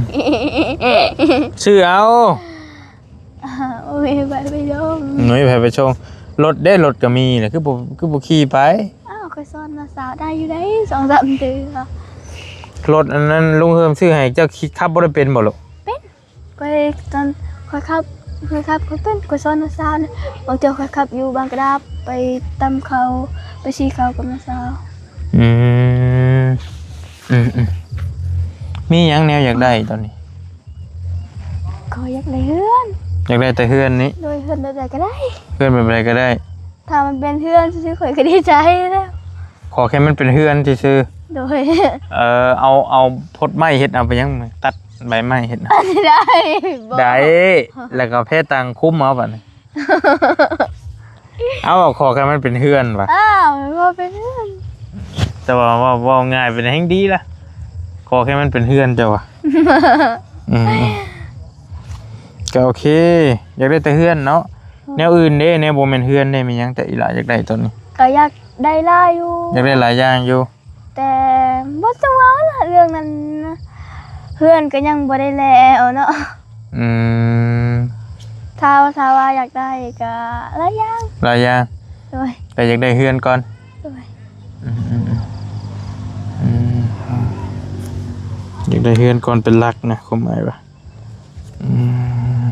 ໆ ຊື້ເອົາ ໂອ້ຍ ໄປໄປຊົງ ໂອ້ຍ ໃຜໄປຊົງ ລົດເດ້ ລົດກໍມີແຫຼະ ຄືບໍ່ ຄືບໍ່ຂີ່ໄປ? ອ້າວ ຂ້ອຍສອນນ້າສາວໄດ້ຢູ່ໃດ ສອງສາມເທື່ອ ລົດອັນນັ້ນລຸງເຮີມຊື້ໃຫ້ເຈົ້າ ຂີ່ຂັບບໍ່ໄດ້ເປັນບໍ່ລູກ? ເປັນ ຂ້ອຍຕອນຂ້ອຍຂັບ ຂ້ອຍຂັບ ຂ້ອຍເປັນ ຂ້ອຍສອນນ້າສາວນະ ບາງເທື່ອຂ້ອຍຂັບຢູ່ບາງກະດາບ ໄປຕຳເຂົ້າ ໄປສີເຂົ້າກັບນ້າສາວ ອືມ ອືມໆ ມີຫຍັງແນວຢາກໄດ້ຕອນນີ້? ຂ້ອຍຢາກໄດ້ເຮືອນ ຢາກໄດ້ແຕ່ເຮືອນນີ້ ໂດຍ ເຮືອນແບບໃດກໍໄດ້ ເຮືອນແບບໃດກໍໄດ້ ຖ້າມັນເປັນເຮືອນຊື່ໆ ຂ້ອຍກໍດີໃຈແລ້ວ ຂໍແຄ່ມັນເປັນເຮືອນຊື່ໆ ໂດຍ ເອີ ເອົາ ເອົາພົດໄມ້ເຮັດ ເອົາໄປຫຍັງ ຕັດໃບໄມ້ເຮັດ ໄດ້ບໍ່? ໄດ້ ແລ້ວກໍແພຕັງຄຸມເອົາບັດນີ້ ເອົາ ຂໍແຄ່ມັນເປັນເຮືອນວ່າ ອ້າວ ມັນບໍ່ເປັນເຮືອນ ແຕ່ວ່າເວົ້າ ເວົ້າງ່າຍເປັນແຮ່ງດີລະ ຂໍແຄ່ມັນເປັນເຮືອນເຈົ້າວ່າ ອືມ ກໍໂອເຄ ຢາກໄດ້ແຕ່ເຮືອນເນາະ ແນວອື່ນເດ້ ແນວບໍ່ແມ່ນເຮືອນເດ້ ມີຫຍັງແຕ່ອີ່ຫຼ້າຢາກໄດ້ຕອນນີ້? ກໍຢາກໄດ້ຫຼາຍຢູ່ ຢາກໄດ້ຫຼາຍຢ່າງຢູ່ ແຕ່ບໍ່ຕ້ອງເວົ້າລະເລື່ອງນັ້ນນະ ເຮືອນກໍຍັງບໍ່ໄດ້ແລ້ວເນາະ ອືມ ຖ້າ ຖ້າວ່າຢາກໄດ້ກໍຫຼາຍຢ່າງ ຫຼາຍຢ່າງ ໂດຍ ແຕ່ຢາກໄດ້ເຮືອນກ່ອນ ໂດຍ ອືມໆ ອືມ ຢາກໄດ້ເຮືອນກ່ອນເປັນຫຼັກນະ ຄວາມໝາຍວ່າ ອືມ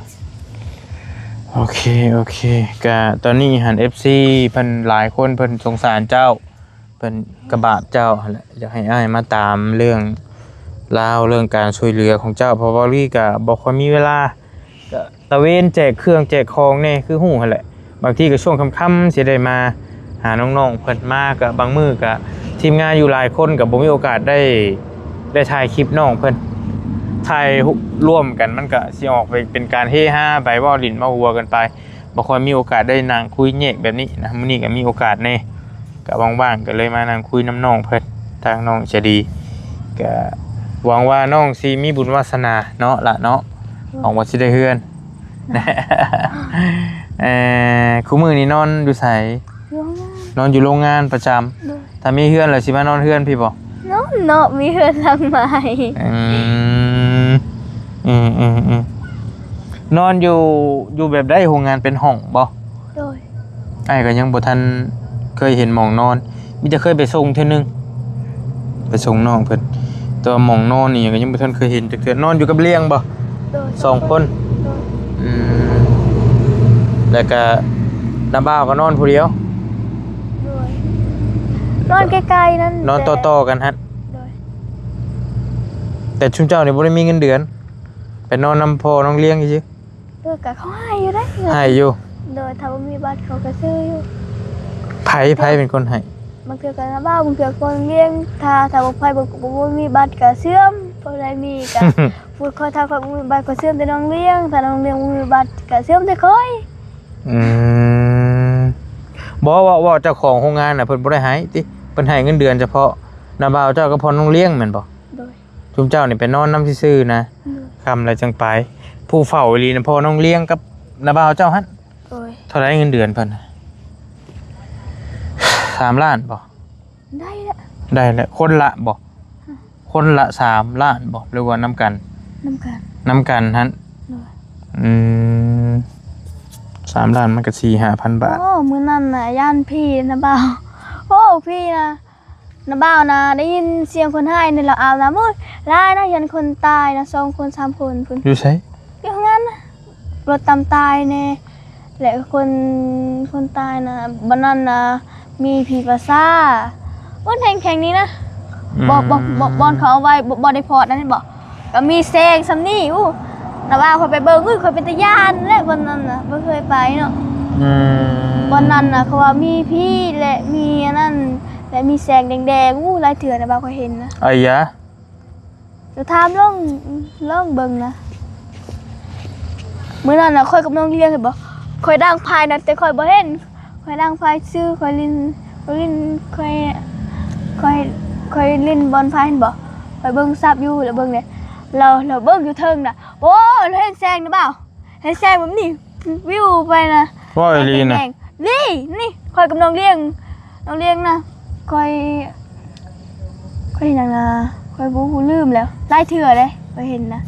ໂອເຄ ໂອເຄ ກະຕອນນີ້ຫັ້ນ ເອັຟຊີ ເພິ່ນຫຼາຍຄົນເພິ່ນສົງສານເຈົ້າ ເພິ່ນກະບາບເຈົ້າຫັ້ນແຫຼະ ຢາກໃຫ້ອ້າຍມາຕາມເລື່ອງລາວ ເລື່ອງການຊ່ວຍເຫຼືອຂອງເຈົ້າ ເພາະວ່າລີກະບໍ່ຄ່ອຍມີເວລາ ກະຕະເວນແຈກເຄື່ອງແຈກຂອງແດ່ ຄືຮູ້ຫັ້ນແຫຼະ ບາງທີກະຊ່ວງຄ່ຳໆ ຊິໄດ້ມາຫານ້ອງໆ ເພິ່ນ ມາກະບາງມື້ກະທີມງານຢູ່ຫຼາຍຄົນກະບໍ່ມີໂອກາດໄດ້ ໄດ້ຖ່າຍຄລິບນ້ອງເພິ່ນ ຖ່າຍຮ່ວມກັນ ມັນກະຊິອອກໄປເປັນການເຮຮາໄປ ເວົ້າຫຼິ້ນເວົ້າຫົວກັນໄປ ບໍ່ຄ່ອຍມີໂອກາດໄດ້ນັ່ງຄຸຍແຍກແບບນີ້ນະ ມື້ນີ້ກໍມີໂອກາດແດ່ ກໍວ່າງໆ ກໍເລີຍມານັ່ງຄຸຍນຳນ້ອງເພິ່ນ ທາງນ້ອງໃຈດີ ກໍຫວັງວ່ານ້ອງຊິມີບຸນວາສະໜາເນາະ ຫຼະເນາະ ຫວັງວ່າຊິໄດ້ເຮືອນ ເອີ ຄູ່ມື້ນີ້ນອນຢູ່ໃສ? ຢູ່ໂຮງງານ ນອນຢູ່ໂຮງງານປະຈຳ ໂດຍ ຖ້າມີເຮືອນແລ້ວຊິມານອນເຮືອນພີ້ບໍ່? ນອນເນາະ ມີເຮືອນຫຼັງໃໝ່ ອືມ ອືມໆ ນອນຢູ່ ຢູ່ແບບໃດ? ໂຮງງານເປັນຫ້ອງບໍ່? ໂດຍ ອ້າຍກໍຍັງບໍ່ທັນເຄີຍເຫັນໝ່ອງນອນ ມີແຕ່ເຄີຍໄປສົ່ງເທື່ອໜຶ່ງ ໄປສົ່ງນ້ອງເພິ່ນ ແຕ່ວ່າໝ່ອງນອນນີ້ກໍຍັງບໍ່ທັນເຄີຍເຫັນຈັກເທື່ອ. ນອນຢູ່ກັບລ້ຽງບໍ່? ໂດຍ ສອງຄົນ ໂດຍ ອືມ ແລ້ວກໍນ້າບ່າວກໍນອນຜູ້ດຽວ? ໂດຍ ນອນໃກ້ໆ ນັ້ນ ນອນຕໍ່ໆກັນຫັ້ນ ໂດຍ ແຕ່ຊຸມເຈົ້ານີ້ບໍ່ໄດ້ມີເງິນເດືອນ ໄປນອນນຳພໍ່ນ້ອງລ້ຽງຊື່? ເອີ ກະເຂົາໃຫ້ຢູ່ເດ້ ໃຫ້ຢູ່ ໂດຍ ຖ້າບໍ່ມີບັດເຂົາກະຊື້ຢູ່. ໃຜ ໃຜເປັນຄົນໃຫ້? ບາງເທື່ອກະນ້າບ່າວ ບາງເທື່ອຄົນລ້ຽງ ຖ້າ ຖ້າບໍ່ໃຜ ບໍ່ ບໍ່ ບໍ່ມີບັດກະເຊື່ອມ ພໍໄດ້ມີກະ ຜູ້ຂ້ອຍ ຖ້າຂ້ອຍບໍ່ມີບັດ ຂ້ອຍເຊື່ອມແຕ່ນ້ອງລ້ຽງ ຖ້ານ້ອງລ້ຽງບໍ່ມີບັດກະເຊື່ອມແຕ່ຂ້ອຍ. ອືມ ບໍ່ ເວົ້າ ເວົ້າເຈົ້າຂອງໂຮງງານນະ ເພິ່ນບໍ່ໄດ້ໃຫ້ຕິ ເພິ່ນໃຫ້ເງິນເດືອນສະເພາະນ້າບ່າວເຈົ້າກັບພໍ່ນ້ອງລ້ຽງແມ່ນບໍ່? ໂດຍ ຊຸມເຈົ້ານີ້ໄປນອນນຳຊື່ໆນະ ໂດຍ ຄ່ຳແລ້ວຈັ່ງໄປ. ຜູ້ເຝົ້າອີ່ຫຼີນະ ພໍ່ນ້ອງລ້ຽງກັບນ້າບ່າວເຈົ້າຫັ້ນ ໂດຍ ເທົ່າໃດເງິນເດືອນເພິ່ນ? ສາມລ້ານບໍ່? ໄດ້ແຫຼະ ໄດ້ແຫຼະ ຄົນລະບໍ່? ຄົນລະສາມລ້ານບໍ່ ຫຼືວ່ານຳກັນ? ນຳກັນ ນຳກັນຫັ້ນ ໂດຍ ອືມ ສາມລ້ານມັນກະສີ່ຫ້າພັນບາດ. ໂອ້ ມື້ນັ້ນນະ ຢ້ານຜີນະບ່າວ ໂອ້ ຜີນະ ນ້າບ່າວນະ ໄດ້ຍິນສຽງຄົນຮ້ອງນີ້ລະ ອາບນ້ຳ ໂອ້ຍ ຫຼາຍນະ ຢ້ານຄົນຕາຍນະ ສອງຄົນສາມຄົນພຸ້ນ. ຢູ່ໃສ? ຢູ່ຫັ້ນນະ ລົດຕຳຕາຍແດ່ ແລະຄົນ ຄົນຕາຍນະ ບ່ອນນັ້ນນະ ມີຜີປາສາດ ໂອ້ຍ ແຂງໆນີ້ນະ ອືມ ບໍ່ ບໍ່ ບ່ອນເຂົາເອົາໄວ້ ບໍ່ ບໍ່ໄດ້ພອດນັ້ນເຫັນບໍ່ ກະມີແສງສ່ຳນີ້. ອູ້ ນ້າບ່າວຂ້ອຍໄປເບິ່ງ ອຸ້ຍ ຂ້ອຍເປັນຕາຢ້ານແຫຼະ ບ່ອນນັ້ນນະ ບໍ່ເຄີຍໄປເນາະ ອືມ ບ່ອນນັ້ນນະ ເຂົາວ່າມີຜີ ແລະມີອັນນັ້ນ ແລະ ມີແສງແດງໆ ອູ້ ຫຼາຍເທື່ອນະ ບ່າວຂ້ອຍເຫັນນະ. ໄອ້ຢາ ຈະຖາມລອງ ລອງເບິ່ງນະ. ມື້ນັ້ນນະ ຂ້ອຍກັບນ້ອງລ້ຽງ ເຫັນບໍ່? ຂ້ອຍດັງໄຟນະ ແຕ່ຂ້ອຍບໍ່ເຫັນ. ຂ້ອຍດັງໄຟຊື່ ຂ້ອຍຫຼິ້ນ ຂ້ອຍຫຼິ້ນ ຂ້ອຍ ຂ້ອຍ ຂ້ອຍຫຼິ້ນບ່ອນໄຟ ເຫັນບໍ່? ຂ້ອຍເບິ່ງສັບຢູ່ ແລ້ວເບິ່ງເດ້ ລາວ ລາວເບິ່ງຢູ່ເທິງນະ. ໂອ້ ລາວເຫັນແສງນະບ່າວ ເຫັນແສງແບບນີ້ ວິວໄປນະ. ເວົ້າອີ່ຫຼີນະ? ນີ້ ຂ້ອຍກັບນ້ອງລ້ຽງ ນ້ອງລ້ຽງນະ ຂ້ອຍ ຂ້ອຍເຫັນຫຍັງນະ ຂ້ອຍບໍ່ຮູ້ ລືມແລ້ວ ຫຼາຍເທື່ອເດ້ ຂ້ອຍເຫັນນະ.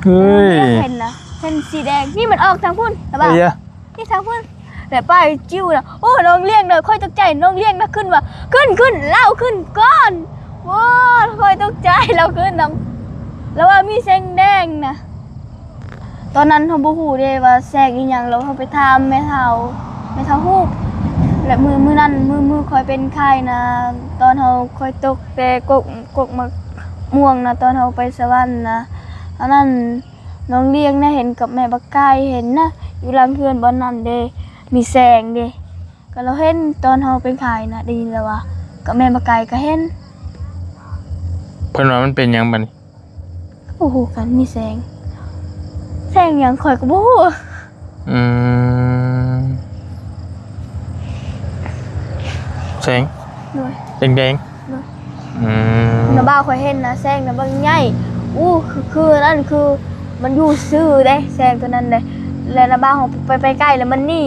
ເຮີ້ຍ ເຫັນນະ ເຫັນສີແດງ ນີ້ມັນອອກທາງພຸ້ນ ເຫັນບໍ່? ນີ້ທາງພຸ້ນ ແລ້ວໄປຈິ້ວນະ. ໂອ້ ນ້ອງລ້ຽງນະ ຂ້ອຍຕົກໃຈ ນ້ອງລ້ຽງນະ ຂຶ້ນວ່າ ຂຶ້ນ ຂຶ້ນ ລາວຂຶ້ນກ່ອນ. ໂອ້ ຂ້ອຍຕົກໃຈ ລາວຂຶ້ນນຳ ລາວວ່າມີແສງແດງນະ. ຕອນນັ້ນເຮົາບໍ່ຮູ້ເດ້ວ່າແສງອີ່ຫຍັງ ແລ້ວເຮົາໄປຖາມແມ່ເຖົ້າ ແມ່ເຖົ້າຮູ້. ແລະ ມື້ ມື້ນັ້ນ ມື້ ມື້ຂ້ອຍເປັນໄຂ້ນະ ຕອນເຮົາ ຂ້ອຍຕົກແຕ່ກົກ ກົກໝາກມ່ວງນະ ຕອນເຮົາໄປສະຫວັນນະ. ຕອນນັ້ນນ້ອງລ້ຽງນະ ເຫັນກັບແມ່ບັກໄກ່ ເຫັນນະ ຢູ່ຫຼັງເຮືອນບ່ອນນັ້ນເດ້ ມີແສງເດ້. ກໍລາວເຫັນຕອນເຮົາໄປຂາຍນະ ໄດ້ຍິນລາວວ່າ ກໍແມ່ນບັກໄກ່ກໍເຫັນ. ເພິ່ນວ່າມັນເປັນຫຍັງບັດນີ້? ບໍ່ຮູ້ກັນ ມີແສງ ແສງຫຍັງຂ້ອຍກໍບໍ່ຮູ້. ອືມ ແສງ ໂດຍ ແດງໆ ໂດຍ. ອືມ ນ້າບ່າວຂ້ອຍເຫັນນະ ແສງນະບັກໃຫຍ່ ອູ້ ຄື ຄືນັ້ນ ຄືມັນຢູ່ຊື່ເດ້ ແສງຕົວນັ້ນເດ້. ແລະ ນ້າບ່າວເຮົາໄປ ໄປໃກ້ແລ້ວມັນໜີ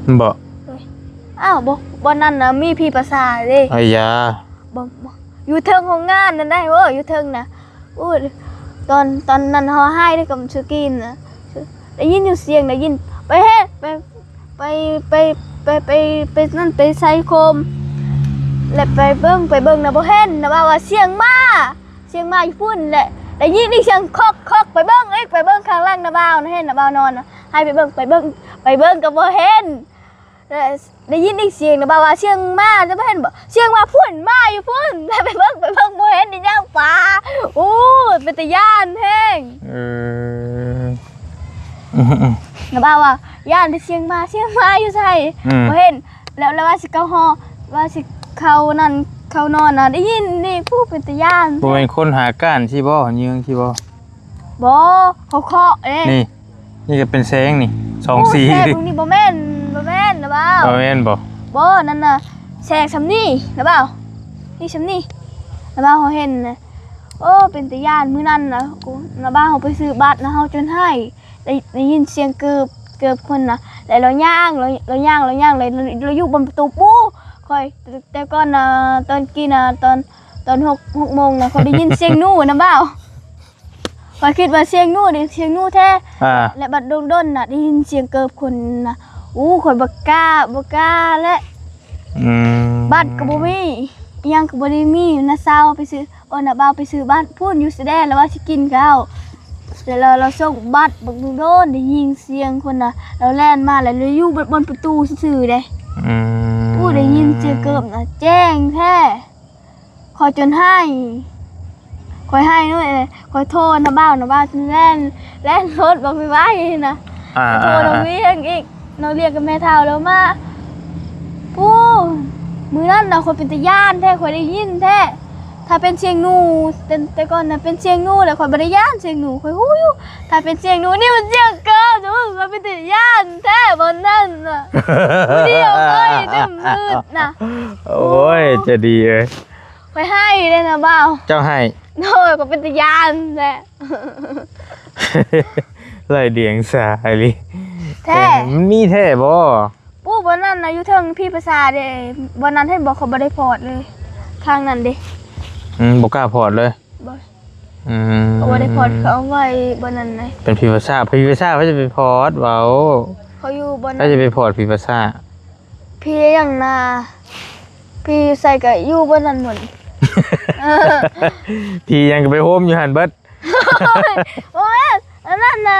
ແມ່ນບໍ່? ໂດຍ. ອ້າວ ບໍ່ ບ່ອນນັ້ນນະມີຜີປາສາດເດ້. ໄອ້ຢາ ບໍ່ ບໍ່ ຢູ່ເທິງໂຮງງານນັ້ນໄດ໋. ໂອ້ ຢູ່ເທິງນະ. ໂອ້ ຕອນ ຕອນນັ້ນເຮົາຫາຍເດ້ກັບສຸກີນນະ ໄດ້ຍິນຢູ່ສຽງ ໄດ້ຍິນ ໄປເຮັດ ໄປ ໄປ ໄປ ໄປ ໄປນັ້ນ ໄປໃສ່ໂຄມ ແລະ ໄປເບິ່ງ ໄປເບິ່ງນະ ບໍ່ເຫັນນະ ວ່າ ວ່າສຽງໝາ ສຽງໝາຢູ່ພຸ້ນ. ແລະ ໄດ້ຍິນອີກສຽງຄອກ ຄອກ ໄປເບິ່ງອີກ ໄປເບິ່ງຂ້າງຫຼັງນ້າບ່າວນະ ເຫັນນ້າບ່າວນອນນະ ໃຫ້ໄປເບິ່ງ ໄປເບິ່ງ ໄປເບິ່ງກໍບໍ່ເຫັນ. ແລ້ວໄດ້ຍິນອີກສຽງນະ ແບບວ່າສຽງໝາ ຈະບໍ່ເຫັນບໍ່? ສຽງໝາພຸ້ນ ໝາຢູ່ພຸ້ນ ແລ້ວໄປເບິ່ງ ໄປເບິ່ງບໍ່ເຫັນອີຫຍັງ ປາ ໂອ້ ເປັນຕາຢ້ານແຮງ. ເອີ ອືມໆ ນະ ແບບວ່າຢ້ານແຕ່ສຽງໝາ ສຽງໝາຢູ່ໃສ ອືມ ບໍ່ເຫັນ. ແລ້ວ ແລ້ວວ່າຊິເຂົ້າຫໍ ວ່າຊິເຂົ້ານັ້ນ ເຂົ້ານອນນະ ໄດ້ຍິນນີ້ ຜູ້ເປັນຕາຢ້ານ. ບໍ່ແມ່ນຄົນຫາກ້ານຊີ້ບໍ່? ຍິງຊີ້ບໍ່? ບໍ່ ເຂົາເຄາະເດ້ ນີ້. ນີ້ກໍເປັນແສງນີ້ ສອງສີ ໂອ້ ແສງນີ້ບໍ່ແມ່ນ ບໍ່ແມ່ນນະບ່າວ ບໍ່ແມ່ນບໍ່? ບໍ່ ນັ້ນນະ ແສງສ່ຳນີ້ນະບ່າວ ນີ້ສ່ຳນີ້ນະບ່າວ ເຮົາເຫັນນະ. ໂອ້ ເປັນຕາຢ້ານ ມື້ນັ້ນນະ ໂອ້ ນະບ່າວ ເຮົາໄປຊື້ບັດນະ ເຮົາຈົນໄຫ້ ໄດ້ ໄດ້ຍິນສຽງເກີບ ເກີບຄົນນະ ແລ້ວລາວຍ່າງ ລາວ ລາວຍ່າງ ລາວຍ່າງ ລາວ ລາວຢູ່ບ່ອນປະຕູ ປູ້ ຂ້ອຍ ແຕ່ ແຕ່ກ່ອນນະ ຕອນກີ້ນະ ຕອນ ຕອນຫົກ ຫົກໂມງນະ ຂ້ອຍໄດ້ຍິນສຽງໜູນະບ່າວ. ຂ້ອຍຄິດວ່າສຽງໜູເດ້ ສຽງໜູແທ້ ອ່າ ແລະ ບັດດົນໆນະ ໄດ້ຍິນສຽງເກີບຄົນນະ ໂອ້ ຂ້ອຍບໍ່ກ້າ ບໍ່ກ້າແຫຼະ ອືມ ບັດກໍບໍ່ມີ ອີຫຍັງກໍບໍ່ໄດ້ມີ. ນ້າສາວໄປຊື້ ໂອ້ ນ້າບ່າວໄປຊື້ບັດພຸ້ນຢູ່ຊາຍແດນ ລາວວ່າຊິກິນເຂົ້າ ແລ້ວລາວ ລາວສົ່ງບັດ ບັກດົນໆ ໄດ້ຍິນສຽງຄົນນະ ລາວແລ່ນມາ ແລ້ວລາວຢູ່ບ່ອນປະຕູຊື່ໆເດ້ ອືມ ໂອ້ ໄດ້ຍິນສຽງເກີບນະ ແຈ້ງແທ້. ຂ້ອຍຈົນໄຫ້ ຂ້ອຍໄຫ້ເລີຍ ຂ້ອຍໂທນະບ່າວ ນະບ່າວແລ່ນ ແລ່ນລົດບັກໄວໆນະ ອ່າ ໂທນ້ອງລ້ຽງອີກ ນ້ອງລ້ຽງກັບແມ່ເຖົ້າລາວມາ. ໂອ້ ມື້ນັ້ນນະ ຂ້ອຍເປັນຕາຢ້ານແທ້ ຂ້ອຍໄດ້ຍິນແທ້. ຖ້າເປັນສຽງໜູ ແຕ່ ແຕ່ກ່ອນນະ ເປັນສຽງໜູ ແລ້ວຂ້ອຍບໍ່ໄດ້ຢ້ານສຽງໜູ ຂ້ອຍຮູ້ຢູ່. ຖ້າເປັນສຽງໜູນີ້ ມັນສຽງເກີບ ໂອ້ ຂ້ອຍເປັນຕາຢ້ານແທ້ບ່ອນນັ້ນນະ ຜູ້ດຽວຂ້ອຍ ດຶງມືດນະ. ໂອ້ຍ ໃຈດີເອີຍ ຂ້ອຍໄຫ້ເດ້ນະບ່າວ. ເຈົ້າໄຫ້? ໂດຍ ຂ້ອຍເປັນຕາຢ້ານແທ້ ໄຫຼດຽງສາອີ່ຫຼີ ແທ້ ແຕ່ມັນມີແທ້ບໍ່? ປູ້ ບ່ອນນັ້ນນະ ຢູ່ເທິງຜີປາສາດເດ້ ບ່ອນນັ້ນເຫັນບໍ່? ຂ້ອຍບໍ່ໄດ້ພອດເລີຍ ທາງນັ້ນເດ້ ອືມ ບໍ່ກ້າພອດເລີຍ ບໍ່ ອືມ ເຂົາບໍ່ໄດ້ພອດ ເຂົາເອົາໄວ້ບ່ອນນັ້ນນະ ເປັນຜີປາສາດ ຜີປາສາດໃຜຈະໄປພອດ ເວົ້າ ເຂົາຢູ່ບ່ອນນັ້ນ ໃຜຈະໄປພອດຜີປາສາດ? ຜີຫຍັງນະ ຜີຢູ່ໃສກໍຢູ່ບ່ອນນັ້ນໝົດ ເອີ ຜີຫຍັງກໍໄປໂຮມຢູ່ຫັ້ນເບິດ. ໂອ້ຍ ບໍ່ແມ່ນ ອັນນັ້ນນະ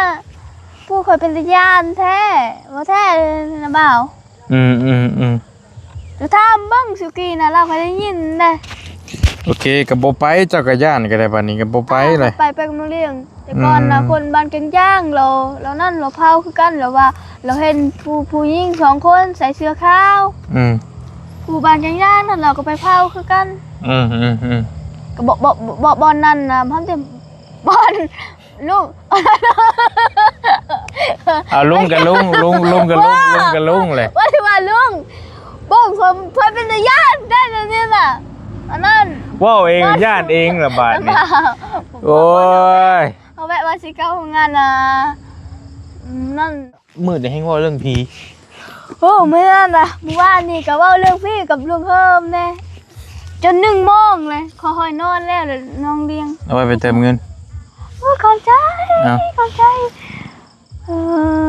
ຜູ້ຂ້ອຍເປັນຕາຢ້ານແທ້ ບໍ່ແທ້ນະບ່າວ. ອືມໆໆ ຈະຖາມເບິ່ງສຸກີນະ ລາວກໍໄດ້ຍິນເດ້. ໂອເຄ ກໍບໍ່ໄປ ເຈົ້າກໍຢ້ານກໍໄດ້ ບາດນີ້ກໍບໍ່ໄປເລີຍ ໄປ ໄປກັບນ້ອງລ້ຽງ. ແຕ່ກ່ອນນະ ອືມ ຄົນບ້ານແກ້ງຢາງ ລາວ ລາວນັ້ນ ລາວເຜົ່າຄືກັນ ລາວວ່າ ລາວເຫັນຜູ້ ຜູ້ຍິງສອງຄົນໃສ່ເສື້ອຂາວ ອືມ ປູບ້ານກາງຍາງນັ້ນລາວກໍໄປເຜົາຄືກັນ. ອືມໆໆ ກໍບໍ່ ບໍ່ ບໍ່ ບ່ອນນັ້ນນະ ເຮົາຈະ ບ່ອນ ລຸງ ເອົາ ລຸງກະລຸງ ລຸງ ລຸງກະລຸງ ລຸງກະລຸງແຫຼະ ວ່າຊິວ່າລຸງ ເບິ່ງ ເພິ່ນ ເພິ່ນເປັນຕາຢ້ານໄດ໋ແນວນີ້ນະ ອັນນັ້ນ ເວົ້າເອງຢ້ານເອງລະບາດນີ້. ໂອ້ຍ ເຮົາແວະວ່າຊິເຂົ້າໂຮງງານນະ ນັ້ນ ມື້ນີ້ແຮ່ງເວົ້າເລື່ອງຜີ. ໂອ້ ມື້ນັ້ນນະ ມື້ວານນີ້ກໍເວົ້າເລື່ອງຜີກັບລຸງເຮີມແດ່ ຈົນໜຶ່ງໂມງເລີຍ ຂ້ອຍນອນແລ້ວ ແລ້ວນ້ອງລ້ຽງ ເອົາໄວ້ໄປເຕີມເງິນ. ໂອ້ ຂອບໃຈ ເອົາ ຂອບໃຈ. ເອີ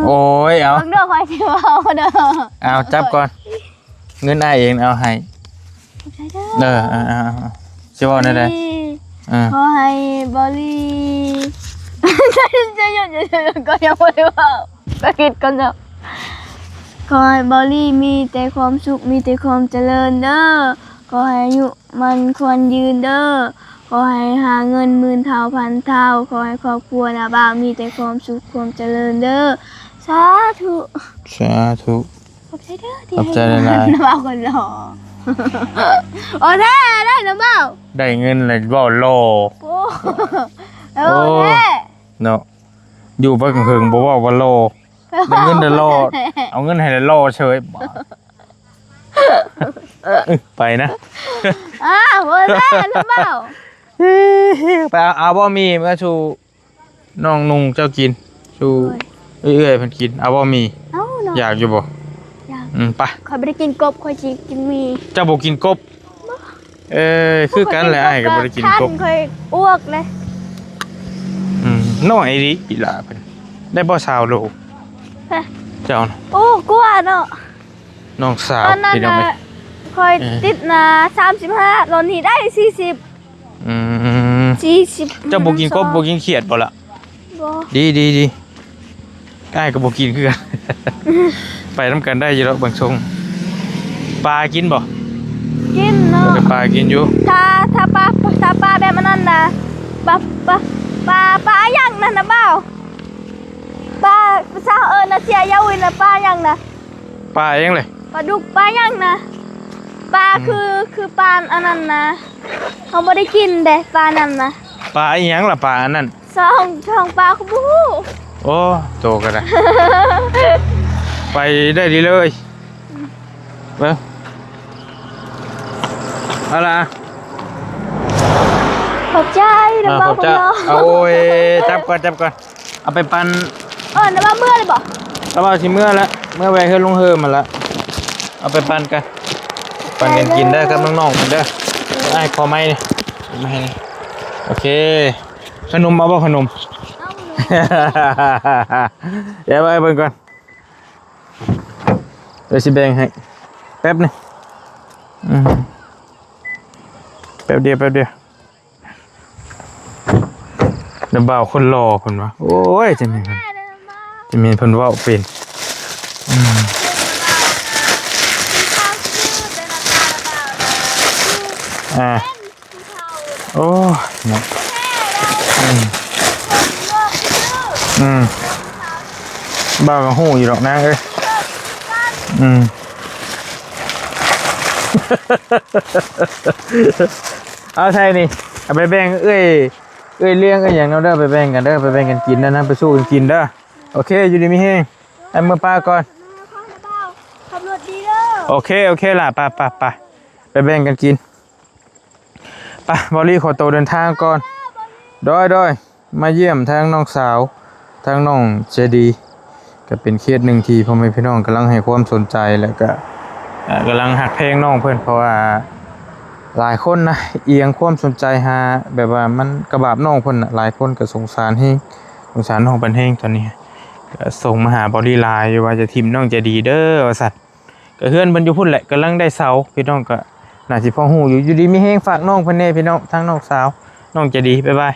ໂອ້ຍ ເອົາ ເບິ່ງເດີ ຂ້ອຍຊິເວົ້າເດີ. ເອົາ ຈັບກ່ອນ ເງິນອ້າຍເອງ ເອົາໃຫ້ ຂອບໃຈເດີ. ເອີ ເອີ ເອີ ເອີ ຊິເວົ້າແນວໃດ? ເອີ ຂໍໃຫ້ບອລລີ ຈະຢຸດ ຈະຢຸດ ກໍຍັງບໍ່ໄດ້ເວົ້າ ກໍຄິດກ່ອນເນາະ. ຂໍໃຫ້ບອລລີມີແຕ່ຄວາມສຸກ ມີແຕ່ຄວາມຈະເລີນເດີ. ຂໍໃຫ້ອາຍຸໝັ້ນຂວັນຍືນເດີ. ຂໍໃຫ້ຫາເງິນໝື່ນເທົ່າພັນເທົ່າ. ຂໍໃຫ້ຄອບຄົວນ້າບ່າວມີແຕ່ຄວາມສຸກຄວາມຈະເລີນເດີ. ສາທຸ ສາທຸ. ຂອບໃຈເດີທີ່ ຂອບໃຈຫຼາຍໆ ໃຫ້ເງິນນ້າບ່າວຄົນຫຼໍ່. ໂອ້ ແທ້ໄດ້ນ້າບ່າວ ໄດ້ເງິນແລ້ວເວົ້າຫຼໍ່. ໂອ້ ໂອ້ ແທ້ເນາະ ຢູ່ໄປເຖິງໆ ບໍ່ເວົ້າວ່າຫຼໍ່ ໄດ້ເງິນແລ້ວຫຼໍ່ ເອົາເງິນໃຫ້ແລ້ວຫຼໍ່ເສີຍ. ໄປນະ ອ້າວ ໂອ້ຍ ແມ່ນຫຼືເປົ່າ ໄປເອົາ ເອົາບໍ່ໝີ່ມາສູ່ນ້ອງນຸ່ງເຈົ້າກິນ ສູ່ ໂດຍ ເອື້ອຍເພິ່ນກິນ ເອົາບໍ່ໝີ່ ເອົາເນາະ ຢາກຢູ່ບໍ່? ຢາກ ອືມ ໄປ ຂ້ອຍບໍ່ໄດ້ກິນກົບ ຂ້ອຍຊິກິນໝີ່. ເຈົ້າບໍ່ກິນກົບ? ບໍ່ ເອີ ຄືກັນແຫຼະ ຂ້ອຍບໍ່ໄດ້ກິນກົບ ຂ້ອຍອ້ວກເລີຍ. ອືມ ນ້ອຍອີ່ຫຼີອີ່ຫຼ້າເພິ່ນ ໄດ້ບໍ່ຊາວໂລ? ຮະ ເຈົ້ານະ ໂອ້ ກວ່າເນາະ. ນ້ອງສາວ ຕອນນັ້ນ ພີ່ນ້ອງເອີຍ ນະ ຂ້ອຍ ເອີ ຕິດນະ ສາມສິບຫ້າ ຕອນນີ້ໄດ້ ສີ່ສິບ. ອືມ ສີ່ສິບ ເຈົ້າບໍ່ກິນກົບ ບໍ່ກິນຂຽດບໍ່ລະ? ບໍ່ ດີ ດີ ດີ ອ້າຍກໍບໍ່ກິນຄືກັນ ໄປນຳກັນໄດ້ຢູ່ດອກເບິ່ງຊົງ. ປາກິນບໍ່? ກິນເນາະ ເອີ ປາກິນຢູ່. ຖ້າ ຖ້າປາ ຖ້າປາແບບອັນນັ້ນນະ ປາ ປາ ປາ ປາຫຍັງນັ້ນນະບ່າວ? ປາ ພາສາເອີ້ນນະ ເສຍເຍົາອີນະ ປາຫຍັງນະ? ປາຫຍັງເລີຍ? ປາດຸກ ປາຫຍັງນະ? ປາ ອືມ ຄື ຄືປາອັນນັ້ນນະ ເຮົາບໍ່ໄດ້ກິນເດ້ ປານັ້ນນະ. ປາອີ່ຫຍັງລະ ປາອັນນັ້ນ? ຊ່ອງ ຊ່ອງປາ ຂ້ອຍບໍ່ຮູ້. ໂອ້ ໂຕກໍໄດ້ ໄປໄດ້ດີເລີຍ. ເບິ່ງ ເອົາລະ ຂອບໃຈນະ ອ່າ ຂອບໃຈ ເບົາຄົນເນາະ. ໂອ້ຍ ຈັບກ່ອນ ຈັບກ່ອນ. ເອົາໄປປັ່ນ ເອີ ນະວ່າເມືອເລີຍບໍ່? ລະວ່າຊິເມືອລະ ເມືອແວ່ເຮືອນລຸງເຮີມຫັ້ນລະ. ເອົາໄປປັ່ນກັນ ປັ່ນກັນກິນເດີ ກັບນ້ອງໆ ກິນເດີ. ອ້າຍຂໍໄມ້ນີ້ ມາໃຫ້ນີ້. ໂອເຄ ຂະໜົມເອົາບໍ່? ຂະໜົມ ເອົາ ດຽວໄວ້ເບິ່ງກ່ອນ ດຽວຊິແບ່ງໃຫ້ ແປັບໜຶ່ງ. ອືມ ແປັບດຽວ ແປັບດຽວ. ນ້າບ່າວຄົນຫຼໍ່ເພິ່ນວ່າ ໂອ້ຍ ຈະແມ່ນ ຈະແມ່ນເພິ່ນເວົ້າເປັນ. ອືມ ອ່າ ໂອ້ຍ ເນາະ ອືມ ອືມ ບ່າວກໍຮູ້ຢູ່ດອກນາງເອີຍ. ອືມ ເອົາໃສ່ນີ້ ເອົາໄປແບ່ງເອື້ອຍ ເອື້ອຍລ້ຽງເອື້ອຍຫຍັງນຳເດີ ໄປແບ່ງກັນເດີ ໄປແບ່ງກັນກິນເດີນະ ໄປສູ້ກັນກິນເດີ. ໂອເຄ ຢູ່ດີມີແຮງ ໃຫ້ເມືອປ່າກ່ອນ. ຂັບລົດດີເດີ. ໂອເຄ ໂອເຄລະ ໄປ ໄປ ໄປ ໄປແບ່ງກັນກິນ. ໄປ ບອລລີ ຂໍໂຕເດີນທາງກ່ອນ. ໂດຍ ໂດຍ ມາຢ້ຽມທາງນ້ອງສາວ ທາງນ້ອງໃຈດີ ກໍເປັນເຄສໜຶ່ງທີ່ພໍ່ແມ່ພີ່ນ້ອງກຳລັງໃຫ້ຄວາມສົນໃຈ ແລ້ວກໍ ເອີ ກຳລັງຮັກແພງນ້ອງເພິ່ນ ເພາະວ່າຫຼາຍຄົນນະ ອຽງຄວາມສົນໃຈຫາ ແບບວ່າມັນກະບາບນ້ອງເພິ່ນນະ ຫຼາຍຄົນກໍສົງສານແຮງ ສົງສານນ້ອງເພິ່ນແຮງ. ຕອນນີ້ກໍສົ່ງມາຫາບອລລີຫຼາຍຢູ່ວ່າ ຢ່າຖິ້ມນ້ອງໃຈດີເດີ ວ່າຊັ້ນ. ກໍເຮືອນເພິ່ນຢູ່ພຸ້ນແຫຼະ ກຳລັງໄດ້ເສົາ ພີ່ນ້ອງກໍໜ້າຊິພໍຮູ້ຢູ່. ຢູ່ດີມີແຮງ ຝາກນ້ອງເພິ່ນແດ່ພີ່ນ້ອງ ທາງນ້ອງສາວ ນ້ອງໃຈດີ ບາຍບາຍ.